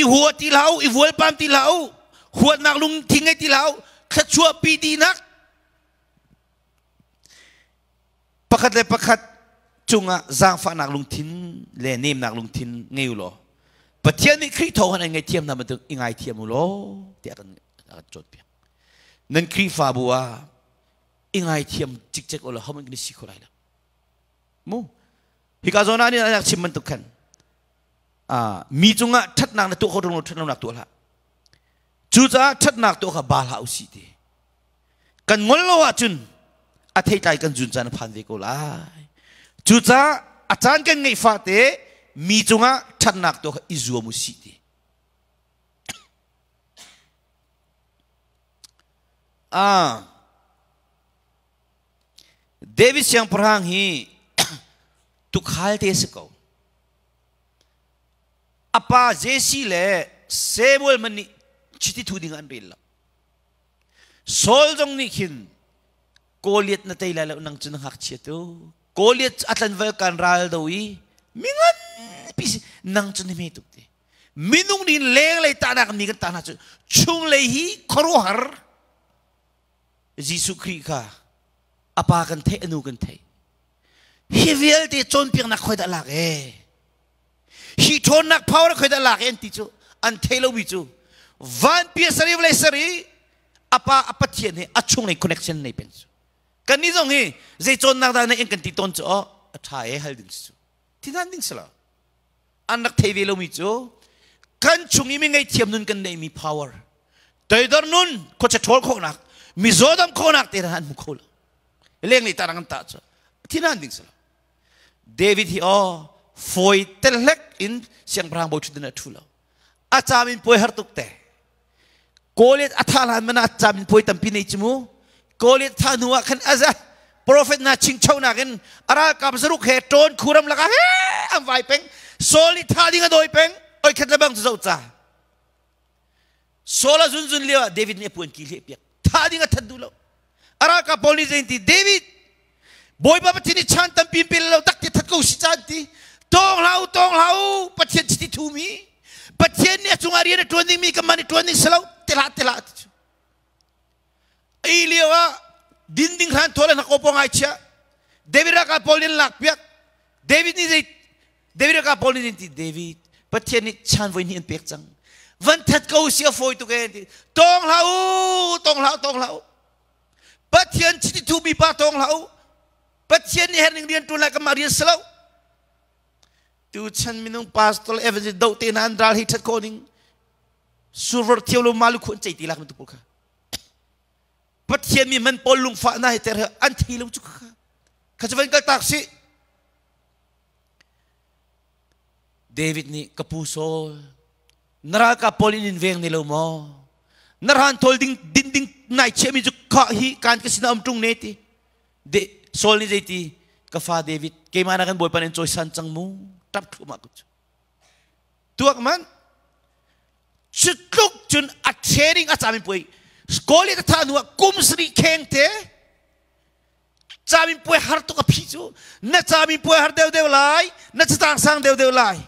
i hua ti hlah u i vualpam ti hlah u huatnak lungthin ngei ti hlah u thluachuah pi dihnak pakhat le pakhat cungah zaangfahnak lungthin le nemnak lungthin ngei u law Pathian nih Khrih thawng in an ngaihthiam hna bantuk i ngaithiam u law tiah kan kan cawnpiak. Nan Khrihfabu ah i ngaithiam cikcek u law hohmanh kan i si kho lai lo. Mu hika zawn ah nih an chim bantuk khan mi cungah ṭhatnak na tuah kho ṭung lo ṭhatlonak tuah hlah. Cucaah ṭhatnak tuah kha ba hlah u sih ti. Kan ngol lo ahcun a theitlai kan zun caan a phan ve ko lai. Cucaah a caan kan ngeih fate mi cungah ṭhatnak tuah kha i zuam u sih ti. Ah, David siangpahrang hi tukhal te si ko. A pa Jesse le Samuel man nih chiti thu ding an rel lo. Saul zong nih khin Goliath na tei lai lo nang cu na ngakchia tu. Goliath a tlanval kan ral do i mi nganpi si nang cu na hme tuk ti. Minung nih lenglei tahnak mi kan tah hna cu chunglei hi khuaruahhar Jesuh Khrih kha a pa kan theih a nu kan theih. Hi vialte cawnpiaknak khoi dah lak ee? Hi ṭhawnnak power khoi dah lak ee an ti cu an thei lomi cu vanpi a sari vawlei sari a pa a Pathian he a chunglei connection nei peng cu. Kannih zong hi zei cawnnak dah na in kan ti tawn cu oh a ṭha ee hal ding si cu. Thinhan ding si lo. An rak thei ve lomi cu kan chung i mi ngaihthiam nun kan neihmi power toidor nun khuacha ṭhawl khawhnak mizaw dam khawhnak te an hmu kho lo. Lenglei tarang an tah cu thinhan ding si lo. David hi aw fawi telhlek in siangpahrang bawi ṭhutdan a ṭhu lo. A caam in puai har tuk te. Goliath a thah hlan man ah caam in puai tampi nei cu mu. Goliath thah hnu ah khan aza prophet hna chingchonak in a ralkap zaruk he ṭawn khuram lakah he an vai peng. Saul nih thah ding a dawi peng. Oi khat le bang cu zoh ca. Saul a zunzun lio ah David nih a puan ki hleh piak. Thah ding a that duh lo. A ralkap pawl nih zei ti David Bawipa Pathian nih chan tampi in pe lo tak ti that ko si caan ti tawng hlah u tawng hlah u Pathian chiti thumi Pathian nih a cungah rian a ṭuan dingmi kanmah nih ṭuan ding si lo ti hlah ti hlah ti cu ei lio ah din ding hran thawl hna ko pawng ai chia David ralkap pawl nih an lak piak. David nih zei David ka Paul nih ti David Pathian nih chan voi hnih an pek cang. Van that ko si a fawi tuk e ti. Tong hlah u, tong hlah, tong hlah u. Pathian chiti thu mi pa tong hlah u. Pathian nih herning rian tuan lai kamah rian si lo. Tu chan minung pastor evangelist do te na an ral hi that ko ning. Survor thiau lo malu khu an cei ti lak mi tu pawl kha. Pathian mi man pawl lungfah na hi ter an thi lo chu kha. Kha chu van kal tak si. David nih ka pu Saul na ralkap pawl in in veng ne lo maw na ran thawl ding din ding nai chiahmi cu kha hi kan ka sinah um ṭung ne ti de Saul nih zeiti ka fa David keimah na kan bawipa in cawisan cang mu ṭap thluahmah ko cu tuak man cu tluk cun a training a camin puai Goliath a thah hnu ah kum sarih kheng te Caminpuai har tuk a phi cu na caminpuai har deuhdeuh lai na catang sang deuhdeuh lai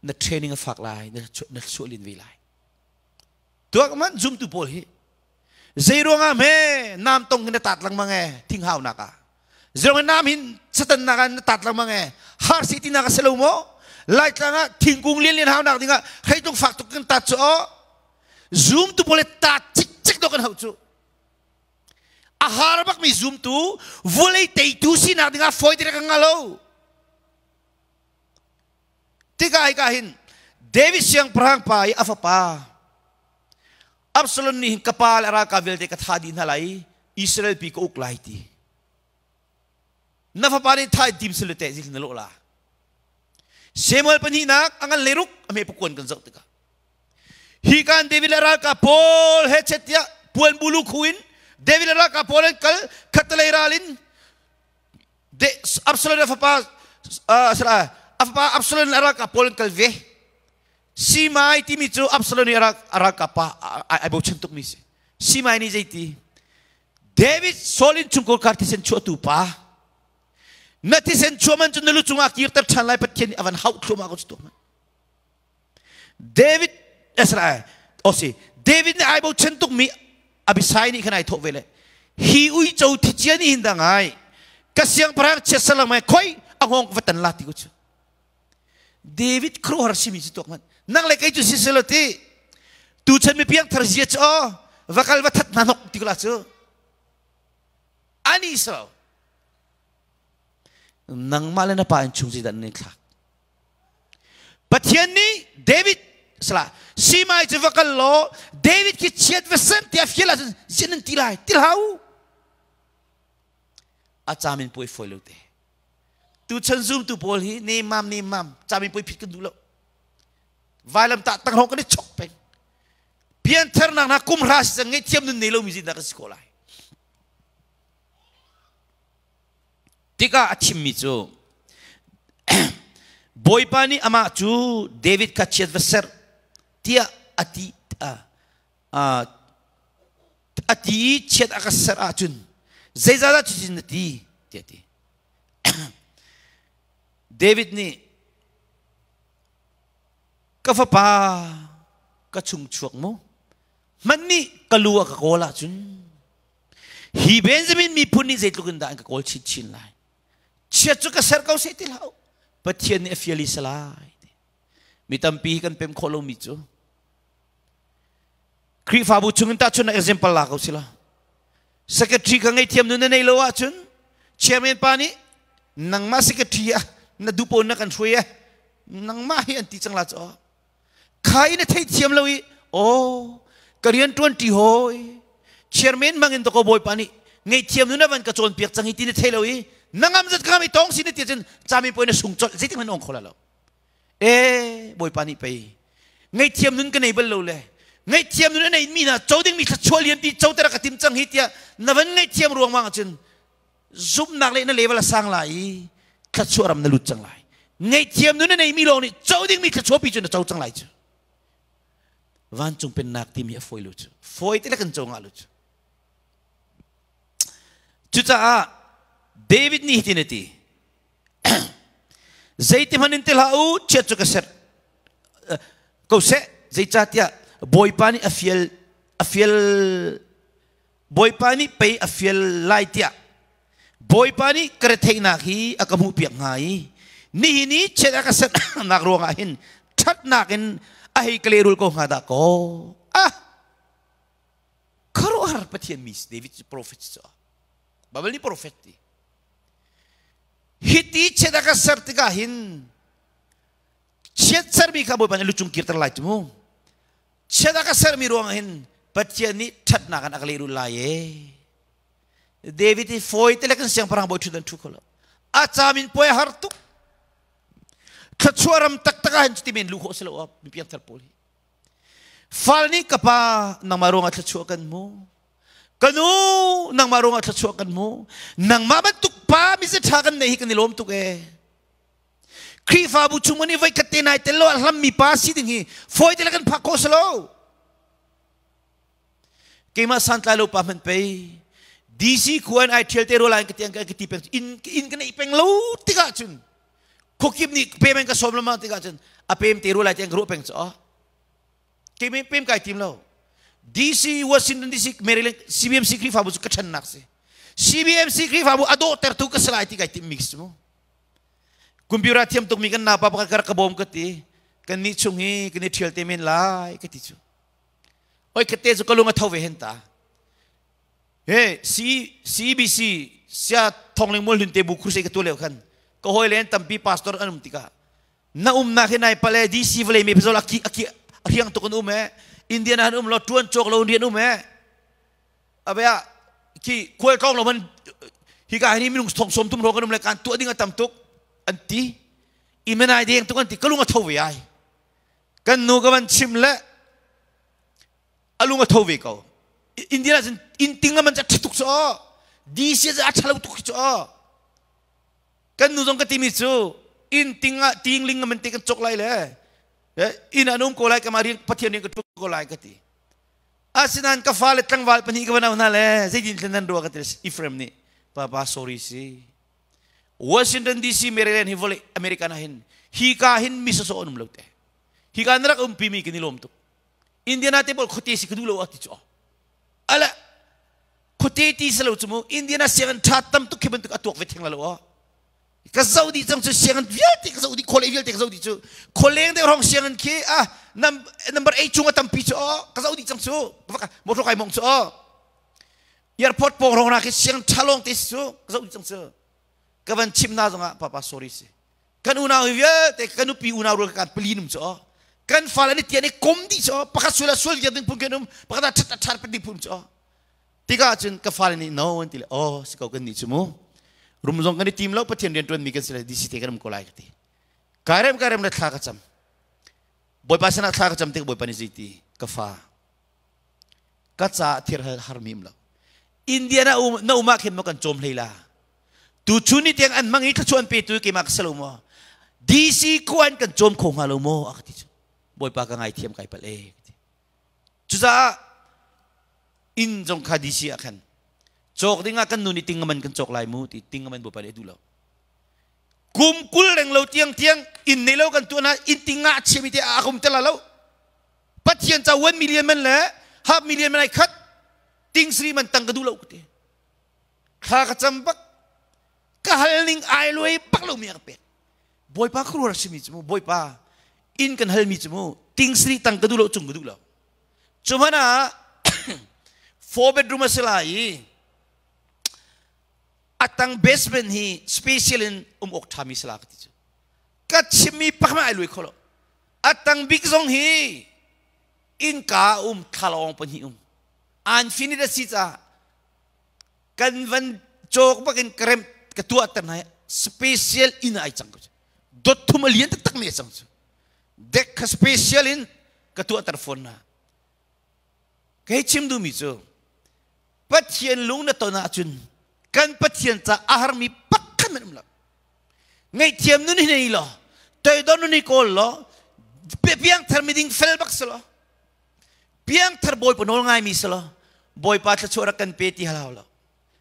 na training a fak lai na sualin ve lai tuak man zumtu pawl hi zei ruangah hme nam tong hin na tat lengmang e thing hau nak ah zeruang nam hin satan nak ah na tat lengmang e har si ti nak a si lo maw laitlang ah thingkung lian lian hau nak ding ah hreitung fak tuk kan tat cu o Zumtu pawl ta cikcek dawh kan hauh cu. A har bakmi zumtu vulei teitu sinak dingah fawi te kan ngah lo. Tikah hika hin David siangpahrang pa i a fapa Absalom nih hin ka pa le ralkap vialte ka tha dih hna lai Israel pi ka uk lai ti. Na fapa nih thai tim sile te zil na lawh la. Samuel pahnihnak a ngan leruk a hme pakuan kan zoh tikah Hi kan David le ralkap pawl he chet tiah puan bulu khu in David le ralkap pawl an kal khattelei ral in de Absalom le fapa a fapa Absalom le ralkap pawl an kal ve Simai timi cu Absalom nih a ralkap pa ai bochan tukmi si Simai nih zeiti David Saul in chungkhar kar thisen chuahtu pa na thisen chuah man cu na lu cungah kirter ṭhan lai Pathian nih a van hauh thluahmah ko cu tuah David Israel osi David nih ai bochan tukmi Abisai nih khan ai thawh ve le hi uico thicia nih hin dah ngai ka siangpahrang chiat salang mai khoi a hngawng va tan la ti ko cu David khuaruahhar simi cu tuak hmanh nang le kei cu si selo ti tu chan mi piang thar zia cu aw va kal va that hna hnok ti ko la cu ani so nangmah le na pa in chung zeidah nan i thlak Pathian nih David salah Simai cu va kal law David khi chiat va sem tiah fial ahcun zin nan ti lai ti hlah u a camin puai fawi lo te tu chan zumtu pawl hi nemam nemam camin puai phit kan duh lo vailam tah tang hong kan i chok peng piantharnak na kum hra si cang ngaihthiam nun nei lomi zindah kan si ko lai Tikah a chimmi cu Bawipa nih amah cu David kha chiat va serh tiah a ti a ti i chiat a ka serh ahcun zeizahdah cutin na ti tiah a ti. David nih ka fapa ka chung chuak mu hmanh nih ka lu a ka kawl ahcun Hi Benjamin miphun nih zeitluk in dah an ka kawl chinchin lai. Chiat cu ka ser ko seh ti hlah u. Pathian nih a fial i salai. Mi tampi kan pem khawh lomi cu Khrihfabu chungin tahchunhnak example la ko sila. Secretary ka ngei nun na nei lo ahcun chairman pa nih nangmah secretary ah na dupawn na kan hruai eh nangmah hi an ti cang la cu Kha i na theithiam lo i aw ka rian ṭuan ṭi hawi chairman bangin to ko bawipa nih ngaihthiam nu na van ka cawnpiak cang hi ti na thei lo i na ngam zat ka ngam i tawng si na ti cun cami poi na sung colh zeitik hmanh ong kho la lo e bawipa nih pei ngaihthiam nun ka nei bal lo le ngaihthiam nun a nei mi hna co ding mi thluachuah lian pi co tera ka tim cang hi tiah na van ngaihthiam ruangmang ahcun zumhnak le na level a sang lai i thluachuah ram na lut cang lai ngaihthiam nun na neimi lawng nih co dingmi thluachuah pi cu na co cang lai cu vancung pennak timi a fawi lo cu fawi te le kan co ngah lo cu cucaah David nih hitin a ti zeiti hmanh in ti hlah u chiat cu ka ser ko seh zeicahtiah Bawipa nih a fial a fial Bawipa nih pei a fial lai tiah. Bawipa nih ka retheihnak hi a ka hmuhpiak hnga i nihin i chiat a ka sernak ruangah hin ṭhatnak in a hei ka lehrul ko hnga dah kaw. Ah! Khuaruahhar Pathian mi David cu prophet cu Bible nih prophet ti. Hiti chiat a ka ser tikah hin chiat sermi kha Bawipa nih lucung kirter lai cu mu. Chiat a ka sermi ruangah hin Pathian nih ṭhatnak in a ka lehrul lai ee. David hi fawi te le kan siangpahrang bawi ṭhut an ṭhu kho lo. A caam in puai a har tuk. Thluachuah ram taktak ah hin cuti men luh khawh si lo mi piangthar pawl hi. Fal nih ka pa nangmah ruangah thluachuah kan hmu. Ka nu nangmah ruangah thluachuah kan hmu. Nangmah bantuk pa mize ṭha kan nei hi kan i lawm tuk ee. Khrihfabu chung in voi khat te nai tel lo a hlammi pa si ding hi fawi te le kan phak khawh si lo. Keimah santlai lo pa hmanh pei DC khua in ai ṭhial te rua lai ka ti ka ti peng in in ka neih peng lo tikah cun khuakip nih pem in ka sawm lama tikah cun a pem te rua lai tiang ka ruah peng cu keimah pem kai tim lo DC Washington DC Maryland CBMC Khrihfabu cu ka ṭhannak si CBMC Khrihfabu a dawhtertu ka si lai ti kai tim mi si mu computer thiam tuk mi kan na pa pakhat ka bawm ka ti kan nih chung hi kan i ṭhial te men lai ka ti cu Oi khatte cu ka lung a tho ve hen ta. He C CBC sia thongling mul hlun te bu crusade ka tu leo khan ka hoi len tampi pastor an um tikah na um nak hi nai pale DC vale me pizol aki aki riang tuk an um e Indian an um lo tuan chok lo rian um e abaya ki kual kong lo man hi ka hi minung thong som tum ro kan um le kan tu ding atam tuk an ti imenai deng tuk an ti kalung a tho ve ai Kan nu ka van chim le a lung a tho ve ko. India ah cun inn ting man cu a ṭha tuk cu aw. DC cu a ṭha lo tuk cu aw. Kan nu zong ka timi cu inn ting ah tingling man te kan cawk lai le inn ah na um ko lai kama rian Pathian rian ka ṭuan ko lai ka ti. Asinain ka fale tlangval pahnih ka van auh hna le zeitin thlen nan ruah ka ti Ephraim nih papa sorry si. Washington DC Maryland hi vawlei American ah hin hi ka hin mi sawsawh an um lo te. Hi ka na rak umpi mi kan i lawm tuk. Indiana te pawl khuate si ka duh lo a ti cu. Ala khuate ti si lo cu mu Indiana sianginn tha tam tuk khi bantuk a tuak ve theng la lo a. Ka zoh dih cang cu sianginn vialte ka zoh dih khualei vialte ka zoh dih cu khualeng deuh rong sianginn khi ah number 8 chung a tampi cu ka zoh dih cang cu motor kai mong cu airport pawng rong na khi siang tha lawng te si cu ka zoh cang cu ka van chim na zongah papa sorry si kan unau hi vialte kan nupi unau rual kan pali num cu kan fale ni tian i kom dih cu pakhat sual sual viar ding phun kan um pakhat ah that that ding phun cu tikah cun ka fale nih no an ti le oh si ko kan nih cu mu rum zong kan i tim lo pathian rian tuan mi kan si le DC te kan um ko lai ka ti kai rem kai rem le thla ka cam bawipa sinah thla ka cam tik bawipa nih zei ti ka fa Ka caah thir harmi um lo. India na um na um ah khin maw kan cawm hlei la. Tu chun ni tiang an mang i thluachuah an petu keimah ka si lo maw? DC khua in kan cawm kho hnga lo maw? A ka ti cu. Bawipa ka ngaithiam kai palh e. Cucaah inn zong kha DC ah khan cawk ding ah kan nu nih ting man kan cawk lai mu ti ting man bawipa nih a duh lo. Kum 20 reng lo tiang tiang inn nei lo kan tuan ah inn ting nga chiami te a kum te la lo. Pathian ca 1 million man le half million man ai khat ting sri man tang ka duh lo ka ti thla ka cam bak ka hal ning ai luai bak lo mi a ka pek bawipa khuruar simi cu mu bawipa inn kan hal mi cu mu ting sri tang ka duh lo cung ka duh lo cu hmanh ah four bedroom a si lai i atang basement hi special in um awk ṭha mi si la ka ti cu ka chimmi pakhat ai luai kho lo A tang bik zong hi innka um thlalawng pahnih um. Unfinished a si caah kan van cawk bakin ka rem ka tuah ter hna special inn ai cang ko dot thum a lian taktak mi a cang cu dek kha special in ka tuah ter fawn na kei chim duhmi cu Pathian lung na ton ahcun kan Pathian ca a harmi pakhat man um lo ngaihthiam nun hi nei law toidor nun hi kawl law piangthar miding fel bak si law piangthar bawipa nawl ngaimi si law bawipa thluachuah rak kan pe ti hal hau lo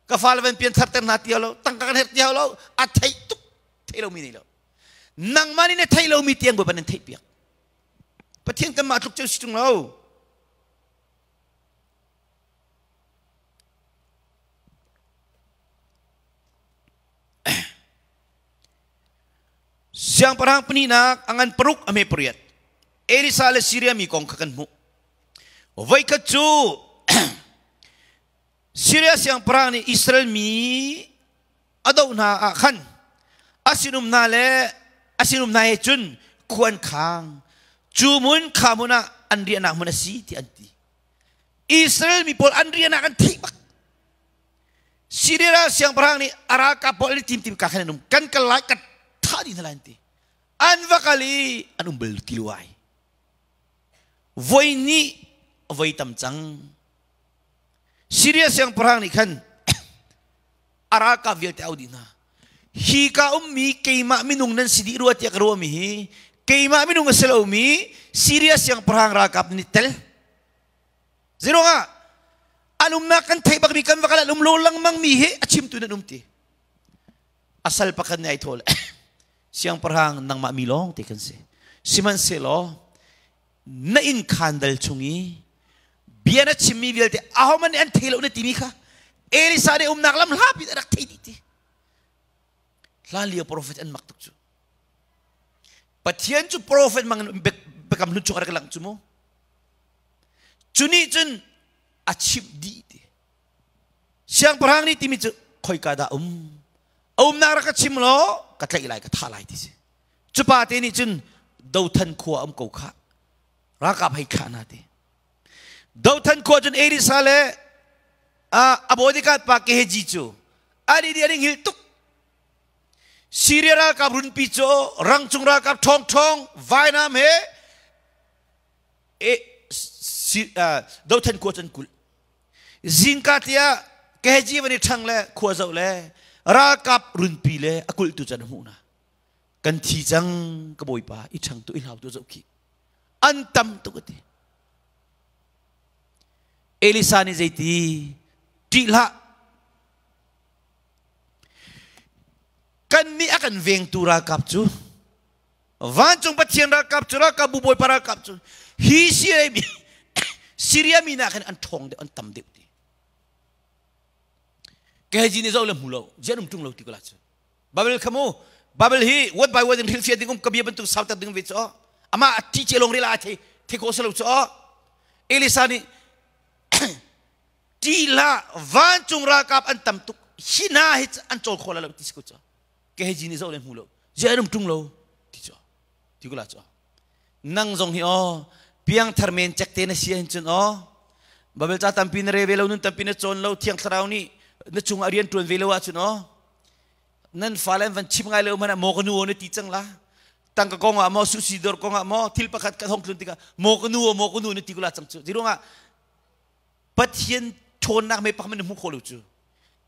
ka fale van pianthar ter hna ti hau lo tangka kan herh ti hau lo a theih tuk thei lomi nei lo nangmah nih na theih lomi tiang bawipa nan theih piak pathian kanmah tluk cu si ṭung lo Siangpahrang pahnihnak a ngan paruk a hme pariat. Elisa le Siria mi kong kha kan hmuh. Voikhat cu Siria siangpahrang nih Israel mi a doh hna ah khan a sinum hna le a sinum hna he cun khua an khang. Cu hmun kha hmun ah an riahnak hmun a si ti an ti. Israel mi pawl an riahnak an theih bak. Siria siangpahrang nih a ralkap pawl an i tim tim ka khan an um. Kan kal lai kan thah dih hna lai an ti. An va kal i an um bal ti lo ai. Voi nih voi tam cang. Siria siangpahrang nih khan a ralkap vialte au dih hna. Hi ka ummi keimah minung nan si dih rua tiah ka ruahmi hi keimah minung a si lomi Siria siangpahrang ralkap nih tel. Zeiruangah an umnak kan theih bakmi kan va kal an um lo lengmang mi hi a chimtu nan um ti. A sal pakhat nih ai thawl. Siangpahrang nangmah mi lawng te kan si. Sihmanhsehlaw na inn khaan dal chung i bia na chimmi vialte ahohmanh nih an thei lo na timi kha Elisa nih umnak lam hlapi a rak thei dih ti. Hlan lio profet an mak tuk cu. Pathian cu profet mang in biakam hlun chung a rak lang cu mu. Cu nih cun a chimh dih ti. Siangpahrang nih timi cu khoika dah um? A umnak rak ka chim law ka tlaih lai ka thah lai ti si. Cu pa te nih cun Dothan khua um ko khah. Ralkap hei thlah hna ti. Dothan khua cun Elisa le a bodyguard pa Gehazi cu an i an i hngilh tuk. Syria ralkap runpi cu rangcung ralkap ṭhawngṭhawng vainam he Dothan khua cu an kulh. Zingka tiah Gehazi van i ṭhang le khua zoh le ralkap runpi le a kulhtu cu an hmuh hna. Kan thi cang ka bawipa i ṭhang tu i hlau tu zoh khi. An tam tuk a ti. Elisa nih zeiti ṭih hlah kan nih a kan vengtu ralkap cu vancung Pathian ralkap cu ralkap bu bawipa ralkap cu hi Syria mi Syria mi nak hin an ṭhawng deuh an tam deuh ti Gehazi nih zoh le hmu lo zian um ṭung lo ti ko la cu Bible kha mu Bible hi word by word in hrilhfiah ding um ka bia bantuk sauter ding ve cu amah a ṭi ce lawng rila a thei thei ko selo cu Elisa nih ṭi hlah vancung ralkap an tam tuk hi hna hi an cawl kho lo ti si ko cu Gehazi nih zoh le hmu lo zian um ṭung lo ti cu ti ko la cu nang zong hi aw piangthar men cek te na si hin cun aw Bible ca tampi na re ve lo nun tampi na cawn lo thiang thlarau nih na cungah rian ṭuan ve lo ahcun aw nan fale an van chim ngai lo hmanh ah maw ka nu aw na ti cang la tangka kong ah maw sushi dawr kong ah maw thil pakhat ka hong tlun tikah maw ka nu aw maw ka nu na ti kula cang cu ziruangah Pathian ṭhawnnak me pakhat na hmu kho lo cu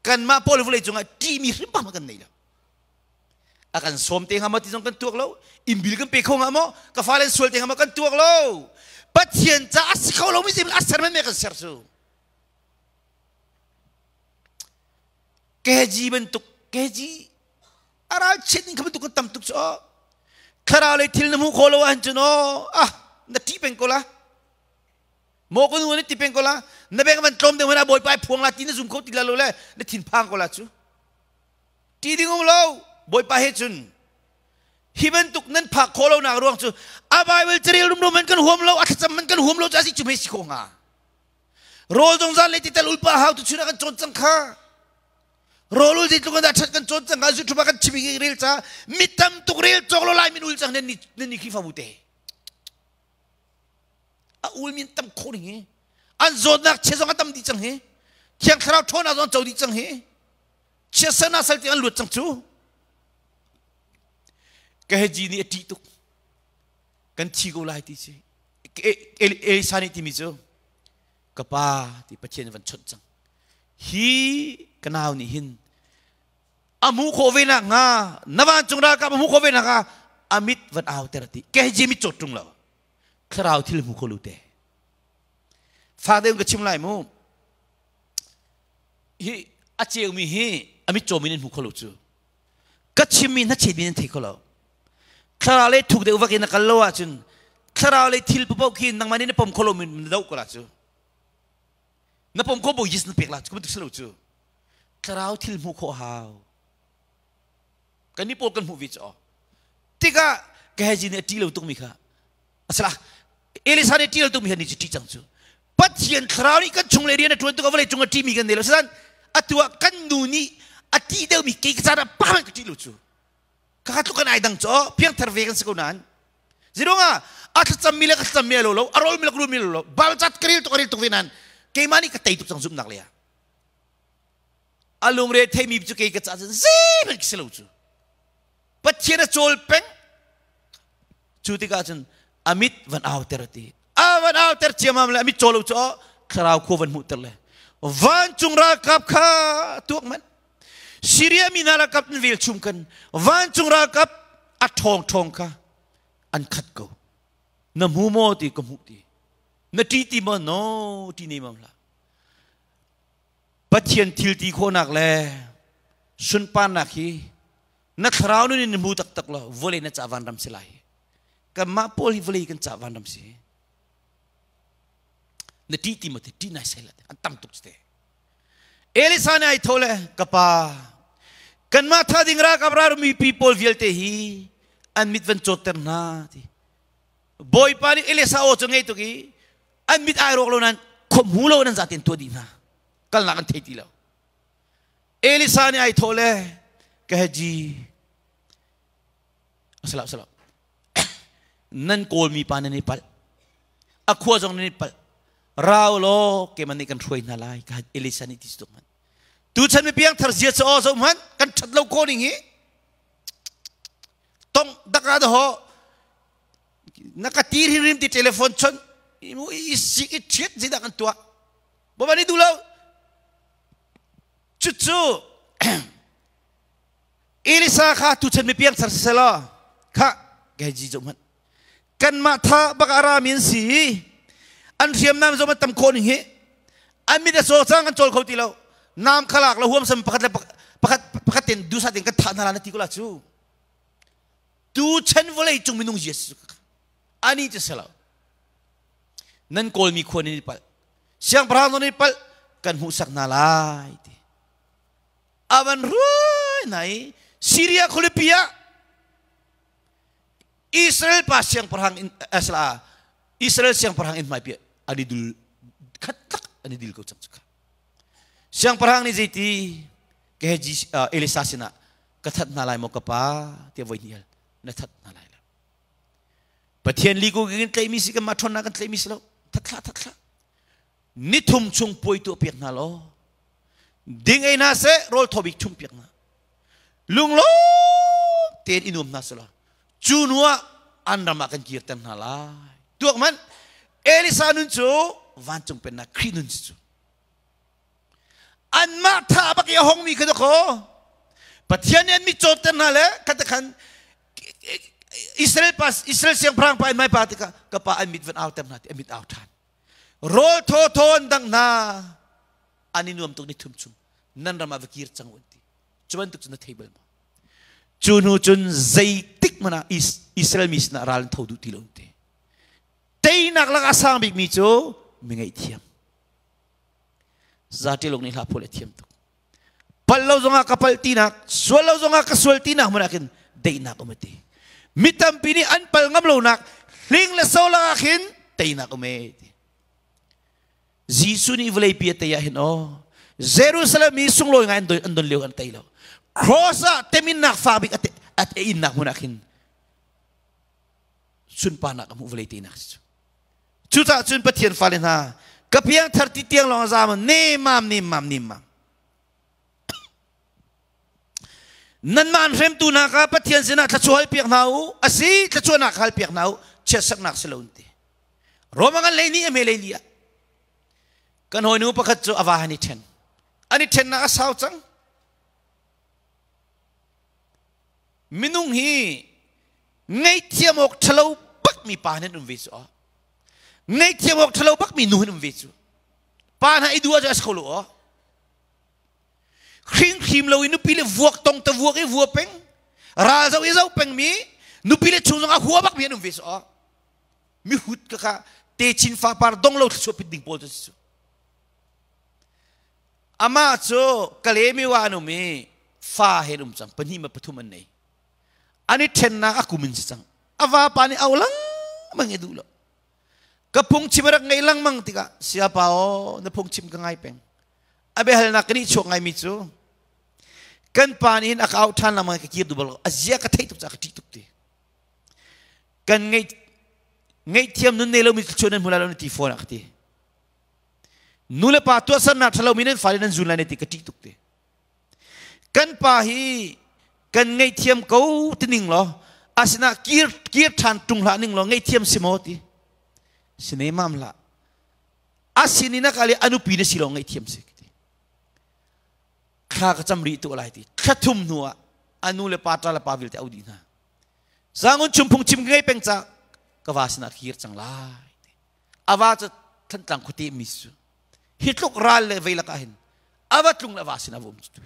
kanmah pawl vawlei cungah ṭihmi hrim bak kan nei lo a kan sawm te hnga maw ti zong kan tuak lo inbil kan pe kho hnga maw ka fale sual te hnga maw kan tuak lo Pathian ca a si kho lo mi a ser men me kan ser cu Keji bantuk keji a ralchiat ning kha bantuk kan tam tuk cu thlarau lei thil na hmuh khawh lo ahcun aw ah na ṭih peng ko la maw ka nu na ti peng ko la na beng van tlawm deuh hmanh ah bawipa ai phuang la ti na zum kho ti la lo le na thinphang ko la cu ṭih ding um lo bawipa he cun hi bantuk nan phak khawh lo nak ruang cu a Bible carel rumro man kan huam lo a thlacam man kan huam lo cu a si cu mei si kho hnga Rawl zong zan le tital ulpa hau tu chun ah kan cawn cang kha. Rawl ul zeitluk in dah ṭhat kan cawn cang kha zu ah kan chim i rel ca mi tam tuk rel cawk lo lai min ul cang nan ni nan ni Khrihfabu te. A ul min tam kho ning hi. An zawtnak chia zong a tam dih cang hi. Thiang Thlarau ṭhawnnak zong co dih cang hi. Chiatsernak sal tiang an luat cang cu. Gehazi nih a ṭih tuk. Kan thi ko lai ti si. Elisa nih timi cu ka pa ti Pathian van chawnh cang hi ka nau nih hin a hmuh khawh ve nak hnga na vancung ralkap a hmuh khawh ve nak hnga a mit van au ter ti ke hi mit cawt ṭung lo thlarau thil hmu kho lu te fak deuh ka chim lai mu hi a ceumi hi a mit cawmi nan hmu kho lo cu ka chimmi na chetmi nan thei kho lo thlarau lei thuk deuh vak in na kal lo ahcun thlarau lei thil paoh khi nangmah nih na pom kho lo mi na doh ko la cu na pom kho bo yis na pek la cu bantuk si lo cu thlarau thil hmuh khawh hau kan ni pawl kan hmuh ve cu ti Tikah Gehazi nih a ṭih lo tukmi kha asala Elisa nih ṭih lo tukmi kha ni cu ṭih cang cu. Pathian thlarau nih kan chung le rian a ṭuan tuk vawlei cung a ṭihmi kan nei lo. Satan atu ah kan nu nih a ṭih deuhmi kei ka caan ah pa ka ṭih lo cu. Ka kha tluk kan ai dang cu piangthar ve kan si ko nain. Zirunga a thlacammi le ka thlacammi a lo lo, a rolmi le ka rolmi lo lo, balcat ka ril tuk a ril tuk ve nain keimah nih ka tei tuk cang zumhnak le ah. A lungre theimi cu kei ka caah cun zeihmanh ka si lo cu. Pathian a cawl peng. Cu tikah cun a mit van auter ti. A van auter ciamam le a mit cawl lo cu thlarau khua van hmuhter le vancung ralkap kha tuak man. Syria mi hna ralkap an velchum kan vancung ralkap a ṭhawng ṭhawng kha an khat ko. Na hmu maw ti ka hmuh ti. Na ṭi ti maw? No, ṭi ne mam hlah. Pathian thil ti khawhnak le sunparnak hi na thlarau nun in na hmu taktak lo vawlei na ca vanram si lai. Kanmah pawl hi vawlei kan ca vanram si. Na ṭih ti maw ti ṭih nai sai la an tam tuk te. Elisa nih ai tho le ka pa kanmah tha ding ralkap ralmi pi pawl vialte hi an mit van cawtter hna ti. Bawipa nih Elisa aw cu ngei tuk i an mit ai rawk lo nain khua hmu lo nan zaten tuah dih hna kalnak an thei ti lo Elisa nih ai thawh le Gehazi asala asala nan kawlmi pa nan i palh a khua zong nan i palh rau law keimah nih kan hruai hna lai ka Elisa nih ti tuk man tuchan mi piang thar zia cho zo man kan that lo ko ning hi tong daka da ho na ka tir hin ti telephone chon i sik i thiat zeidah kan tuah bawa ni duh lo cucu Elisa kha tuchan mi piang thar siselaw kha gaji zo hmanh kanmah tha bak ara min si an hriamnam zo man tam khawh ning hi an mit a caw cang kan cawl kho ti lo nam khalak lo huam sam pakhat le pakhat pakhat ten dusa ten kan thah hna la na ti ko la cu Tu chan vawlei cung minung Jesuh ani cu si lo. Nan kawlmi khua nan i palh. Siangpahrang nan i palh kan hmuhsak hna lai ti. A van ruai hna i Syria khualipi ah Israel pa siangpahrang in asla Israel siangpahrang in hmaipi an i dul khat tak an i dil ko cang cu Siangpahrang nih zeiti Gehazi Elisa sinah ka that hna lai maw ka pa tiah voi hnih hal na that hna lai lo Pathian liku kan tlaihmi si kan mah ṭhawnnak kan tlaihmi si lo that thlah that thlah nithum chung puai tuah piak hna law ding ei hna seh rawl thaw bik chum piak hna lunglawm tein i nuam hna seh law cu hnu ah an ram ah kan kirter hna lai tuak man Elisa nun cu vancung pennak Khrih nun si cu anmah tha bak i a hongmi kha dakaw Pathian nih an mit cawtter hna le khat khan Israel pa Israel siangpahrang pa in mai pa tikah ka pa an mit van auter hna ti an mit au ṭhan rawl thaw thaw an dangh hna an i nuam tuk ni thum chung nan ram ah va kir cang un ti cu bantuk cu na thei bal maw cu hnu cun zeitik hmanh ah Israel mi sinah ral an tho duh ti lo ti teinak lak a sang bikmi cu mi ngaihthiam Zaṭilung nih hla phuah le thiam tuk. Palh lo zongah ka palh tinak, sual lo zongah ka sual tinak hmun ah khin daihnak um ti. Mi tampi nih an pal ngam lonak hling le so lakah khin teinak um e ti. Jesuh nih vawlei pi a tei ah hin aw Jerusalem mi sunglawi ngai an don lio an tei lo. Cross ah teminnak fa bik a te innak hmun ah khin sunparnak a hmuh vawlei teinak si cu. Cucaah cun Pathian fale hna, ka piangthar ti tiang lawng a zam nemam nemam nemam. Nanmah an hremtu hna kha Pathian sinah thluachuah hal piak hna u. Asi, thluachuahnak hal piak hna u. Chiatsaknak si lo ti. Roma kan lei ni a me lei li ah. Kan hawinu pakhat cu a va han i ṭhen. An i ṭhennak a sau cang. Minung hi ngaihthiam awk ṭhalo bakmi pa nan um ve cu ngaihthiam awk ṭhalo bakmi nu nan um ve cu pa hna i duh ahcun a si kho lo aw hringhrim lo i nupi le vuak tong ta vuak i vua peng ral zoh i zoh pengmi nupi le chung zong a hua bakmi an um ve cu aw mihut ka kha techin fapar dong lo thluachuah pit ding pawl cu si cu amah cu Kalemiwa an um i fa he an um cang pahnih ma pathum an nei. An i ṭhennak a kum in si cang. A vapa nih au lengmang i duh lo. Ka phungchim a rak ngaih lengmang tikah siapa aw na phungchim ka ngai peng. A biahalnak ka nih chuak ngaimi cu kan pa nih hin a ka auh ṭhan lengmang ka kir duh bal lo. A zia ka theih tuk caah ka ṭih tuk ti. Kan ngeih ngaihthiam nun nei lomi thluachuah nan hmu lai lo na ti fawn a ka ti. Nu le pa tuahsernak ṭhalomi nan fale nan zun lai na ti ka ṭih tuk ti. Kan pa hi kan ngaihthiam ko ti ning law asina kir kir ṭhan ṭung hlah ning law ngaihthiam si maw ti. Si ne mam hlah. Asinin a kal i a nupi na si lawng ngaihthiam si ti. Thla ka cam rih tu lai ti. Thla thum hnu ah a nu le pa ṭa le pa vialte au dih hna. Zangun chum phung chim ngei peng ca ka va sinah kir cang lai. Ava cu Thantlang khuate mi su. Hi tluk ral le vei lakah hin ava tlung le va sin ava um cu.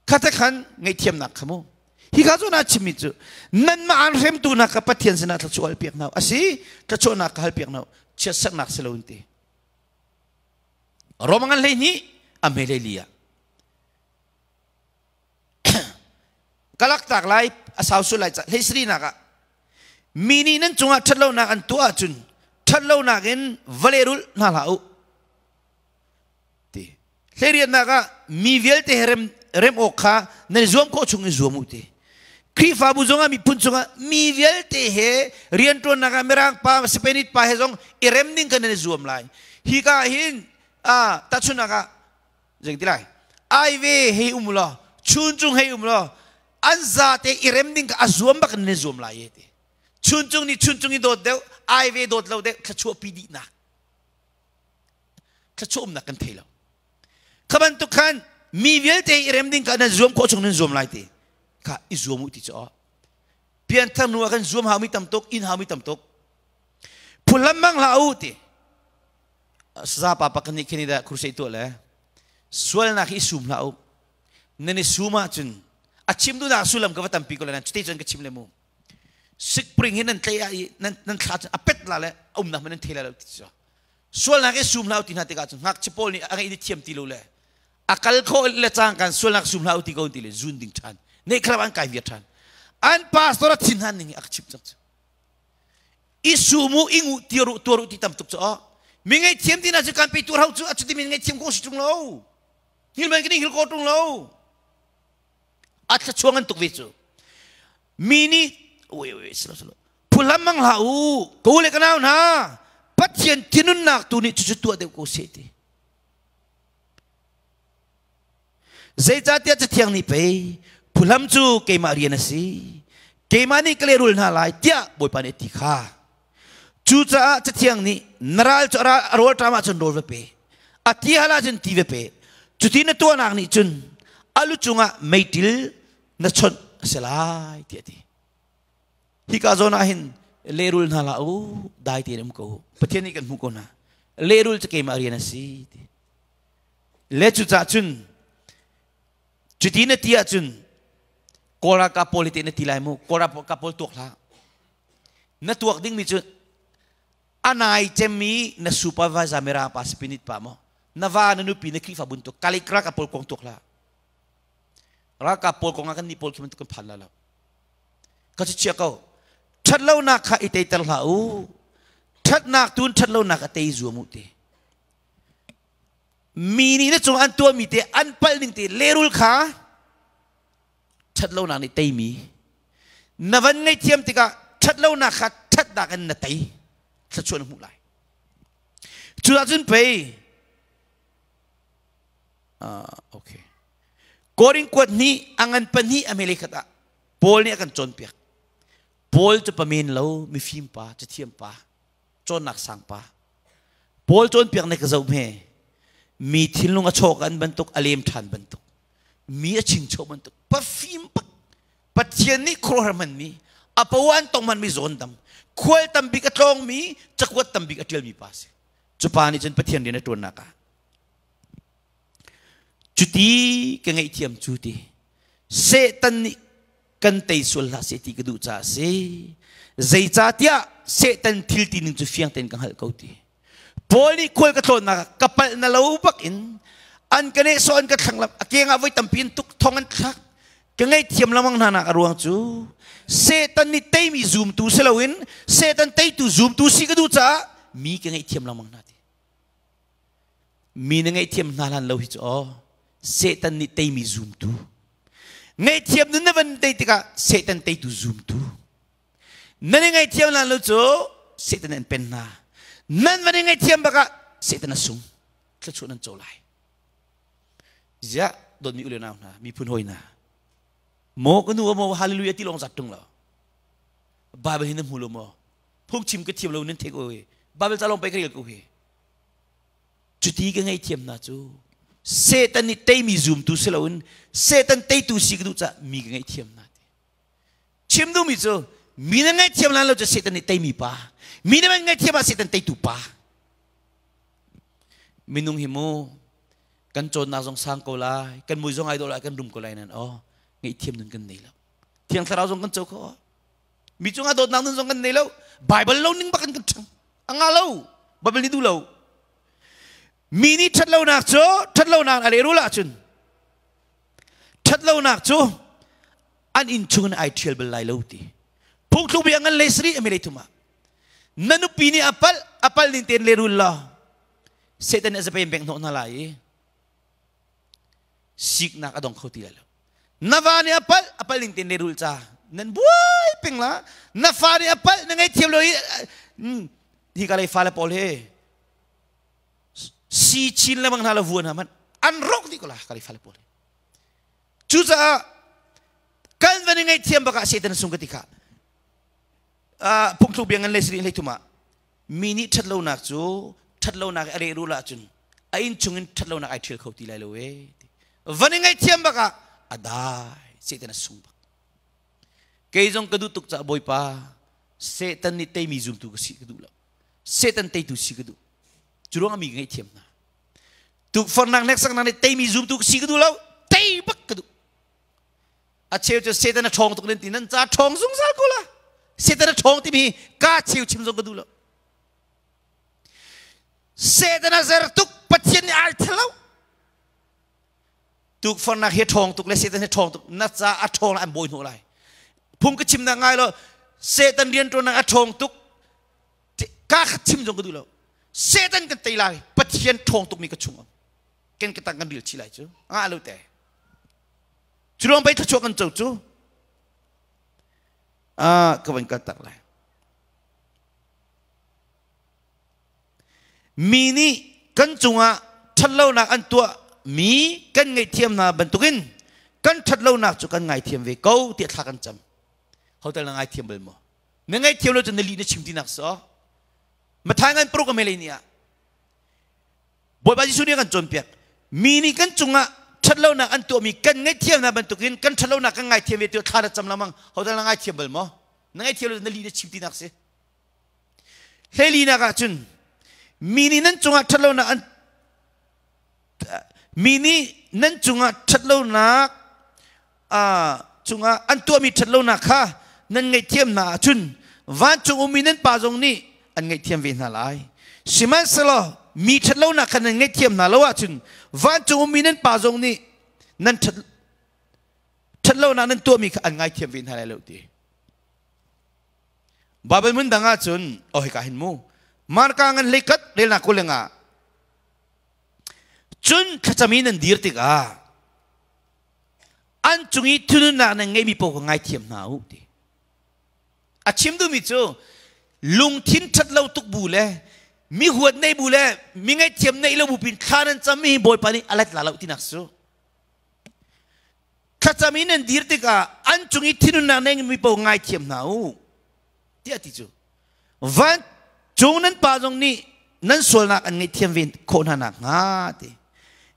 Khate khan ngaihthiamnak kha mu. Hi ka zawn ah chimmi cu nanmah an hremtu nak ka Pathian sinah thluachuah hal piak hna asi thluachuahnak ka hal piak hna chiatserhnak si lo in ti. Roma ngan hlei hnih a hme hlei li ah ka laktak lai a sau sul lai hlei sari nak ah mi nih nan cungah ṭhatlonak an tuah ahcun ṭhatlonak in va lehrulh hna hlah u ti hleiriatnak ah mi vialte he rem rem awk kha nan i zuam khawh chung in zuam u ti Khrihfabu zongah miphun cungah mi vialte he rianṭuannak ah Mirang pa Spanish pa he zong i rem ding kha nan i zuam lai hi ka hin tahchunhnak ah zeng ti lai ai ve hei um law chuncung hei um law an zate i rem ding kha a zuam bak in zuam lai e ti chuncung nih chuncung i dawt deuh ai ve dawt lo deuh thluachuah pi dihnak thluachuah umnak kan thei lo kha bantuk khan mi vialte i rem ding kha nan zuam khawh chung nan zuam lai ti kha i zuam u ti cu pianthar nu ah kan zuam hau mi tam tuk in hau mi tam tuk phulam mang hlah u ti saza pa pakhat nih khin dah crusade tuah le sualnak hi sum hlah u nan i sum ahcun a chim duhnak sullam ka va tampi ko le nan cuti cun ka chim le mu sikpring hi nan tlei ah i nan nan thla cun a pet la le a umnak man nan thei la lo ti cu sualnak i sum hlah u ti hna tikah cun ngakchia pawl nih a ngeih ni thiam ti lo le a kal khawh le cang kan sualnak sum hlah u ti ko ti le zun ding ṭhan ne khalap an kai viar ṭhan an pastor a thin han ning a ka chim cang cu i sumu ingu tiaru tuaru ti tam tuk cu mi ngei thiam ti na cu kan pe tur hau cu a cuti mi ngei thiam ko si tung lo hil man kini hil ko tung lo a thla chuang an tuk ve cu mi nih ui ui silo silo phulam mang hlah u ko le kanau hna Pathian thinunnak tu nih cucu tuah deuh ko seh ti Zeicahtiah Cathiang nih pei phuhlam cu keimah rian a si, keimah nih ka lehrul hna lai tiah Bawipa nih a ti kha. Cucaah Cathiang nih na ral cu a rawlṭam ahcun rawl va pe, a ti hal ahcun ti va pe. Cuti na tuahnak nih cun a lu cungah meiṭil na chonh a si lai tiah a ti. Hika zawn ah hin lehrul hna hlah u, dai tein um ko u. Pathian nih kan hmuh ko hna. Lehrul cu keimah rian a si ti. Le cucah cun cuti na ti ahcun Kawl ralkap pawl hi teh na ti lai mu Kawl ralkap pawl tuak hlah na tuak dingmi cu a nai cemmi na supervisor mirang pa spinit pa maw na va na nupi na Khrihfa buntuk kalik ralkap pawl kong tuak hlah ralkap pawl kong ah kan nih pawl khi bantuk kan phan la lo ka cu chia ko ṭhatlonak kha i teiter hlah u ṭhatnak tun ṭhatlonak a tei zuam u ti Mi nih na cung an tuahmi te an palh ning te lehrul kha ṭhatlonak nih teimi na van ngaihthiam tikah ṭhatlonak kha ṭhatnak in na tei thluachuah na hmuh lai cu ahcun pei okay Korin kuat hnih a ngan pahnih a hmele khat ah Paul nih a kan cawnpiak Paul cu pamen lo mifim pa cathiam pa cawnnak sang pa Paul cawnpiak nih ka zoh hme mi thinlung a chawk an bantuk a lem ṭhan bantuk mi a chingcho bantuk pafim pak Pathian nih khuaruahhar hmanmi a poah an tong hmanmi zawn dam khual tambik a tlawngmi cakuat tambik a ṭialmi pa si cu pa nih cun Pathian rian a ṭuannak ah cuti ka ngaihthiam cu ti Satan nih kan tei sual hlah seh ti ka duh caah a si. Zeicahtiah Satan thil ti ning cu fiang tein ka hngalh ko ti. Paul nih khual ka tlawnnak ah ka palh na lo bak in an ka nehsawh an ka thlanglamh a keng ah voi tampi in tuk thong an thlak. Ka ngaihthiam lengmang hna nak a ruang cu Satan nih teimi zumtu si loin Satan teitu zumtu si ka duh caah mi ka ngaihthiam lengmang hna ti. Mi na ngaihthiam hna hlan lo hi cu aw Satan nih teimi zumtu. Ngaihthiam nun na van tei tikah Satan teitu zumtu. Nan i ngaihthiam hlan lo cu Satan an pen hna. Nan van i ngaihthiam bakah Satan a sung. Thluachuah nan co lai. Ziah dawtmi u le nau hna, miphun hawi hna. Maw ka nu maw hallelujah ti lawng zat tung lo. Bible hi na hmu lo maw? Phungchim ka thiam lo nan thei ko hi. Bible ca lawng pei ka rel ko hi. Cuti ka ngaihthiam hna cu Satan nih teimi zumtu si loin Satan teitu si ka duh caah mi ka ngaihthiam hna ti. Chim duhmi cu mi na ngaihthiam lan lo cu Satan nih teimi pa. Mi na ngaihthiam ah Satan teitu pa. Minung hi mu kan cawnnak zong sang ko lai, kan mui zong ai dawh lai, kan rum ko lai nan oh ngaihthiam nun kan nei lo. Thiang Thlarau zong kan co kho. Mi cungah dawtnak nun zong kan nei lo. Bible lo ning bak in kan ṭhang. A nga lo. Bible nih duh lo. Mi nih ṭhatlonak cu ṭhatlonak a lehrul ahcun ṭhatlonak cu an inn chungin ai ṭhial bal lai lo ti. Phungthluk bia ngan le sari a mi thum ah na nupi nih a palh a palh ning tein lehrul law Satan nih a zapem peng hnawh hna lai i siknak a dong kho ti lai lo. Na va nih a palh a palh ning tein lehrul ca nan buai peng la na fa nih a palh na ngaihthiam lo i hi ka lei fale pawl hi si chin lengmang hna la vuan hna hmanh an rawk dih ko la ka lei fale pawl hi cucaah kan van i ngaihthiam bakah Satan sung ka ti kha phungthluk bia ngan le sari hlei thum ah mi nih ṭhatlonak cu ṭhatlonak a lehrul ahcun a inn chungin ṭhatlonak ai ṭhial kho ti lai lo e van i ngaihthiam bakah a dai Satan a sung bak kei zong ka duh tuk caah Bawipa Satan nih teimi zumtu ka si ka duh lo Satan teitu si ka duh cu ruangah mi ka ngaihthiam hna tukforhnak hneksaknak nih teimi zumtu ka si ka duh lo tei bak ka duh a cheu cu Satan a ṭhawng tuk nan ti nan ca ṭhawng zungzal ko la Satan a ṭhawng timi ka cheu chim zong ka duh lo Satan a zer tuk Pathian nih ai thel lo tukforhnak hi ṭhawng tuk le Satan hi ṭhawng tuk na ca a ṭhawng lai an bawi hnawh lai phung ka chim nak ngai lo Satan rianṭuannak a ṭhawng tuk ka khat chim zong ka duh lo Satan kan tei lai Pathian ṭhawng tuk mi ka chung kan ka tang kan ril chi lai cu ngah lo te cu ruang pei thluachuah kan co cu ka van kal tak lai mi nih kan cungah ṭhatlonak an tuah mi kan ngaihthiam hna bantukin kan ṭhatlonak cu kan ngaithiam ve ko tiah thla kan cam hotel na ngaithiam bal maw na ngaihthiam lo cun na lih na chim tinak so Mathai ngan paruk a mele ni ah Bawipa Jesuh nih a kan cawnpiak. Mi nih kan cungah ṭhatlonak an tuahmi kan ngaihthiam hna bantukin kan ṭhatlonak kan ngaithiam ve tiah thla na cam lengmang. Hodah na ngaithiam bal maw? Na ngaithiam lo na li na chim tinak si. Hleilinak ah cun mi nih nan cungah ṭhatlonak an mi nih nan cungah ṭhatlonak cungah an tuahmi ṭhatlonak kha nan ngaihthiam hna ahcun vancung ummi nan Pa zong nih an ngaihthiam ve hna lai. Sihmanhsehlaw mi ṭhatlonak kha nan ngaihthiam hna lo ahcun vancung ummi nan Pa zong nih nan ṭhatlonak nan tuahmi kha an ngaithiam ve hna lai lo ti. Bible mun dang ahcun oh hika hin mu Marka ngan hleikat relnak kulenga cun thlacam i nan dir tikah an cung i thununnak nan ngeihmi paoh kha ngaithiam hna u ti a chim duhmi cu lungthin ṭhat lo tuk bu le mi huat nei bu le mi ngaihthiam neih lo bu pin thla nan cam hi Bawipa nih a let la lo tinak su thlacam in nan dir tikah an cung i thinunnak nei mi paoh ngaithiam hna u tiah ti cu van cung nan pa zong nih nan sualnak an ngaihthiam ve khawh hna nak hnga ti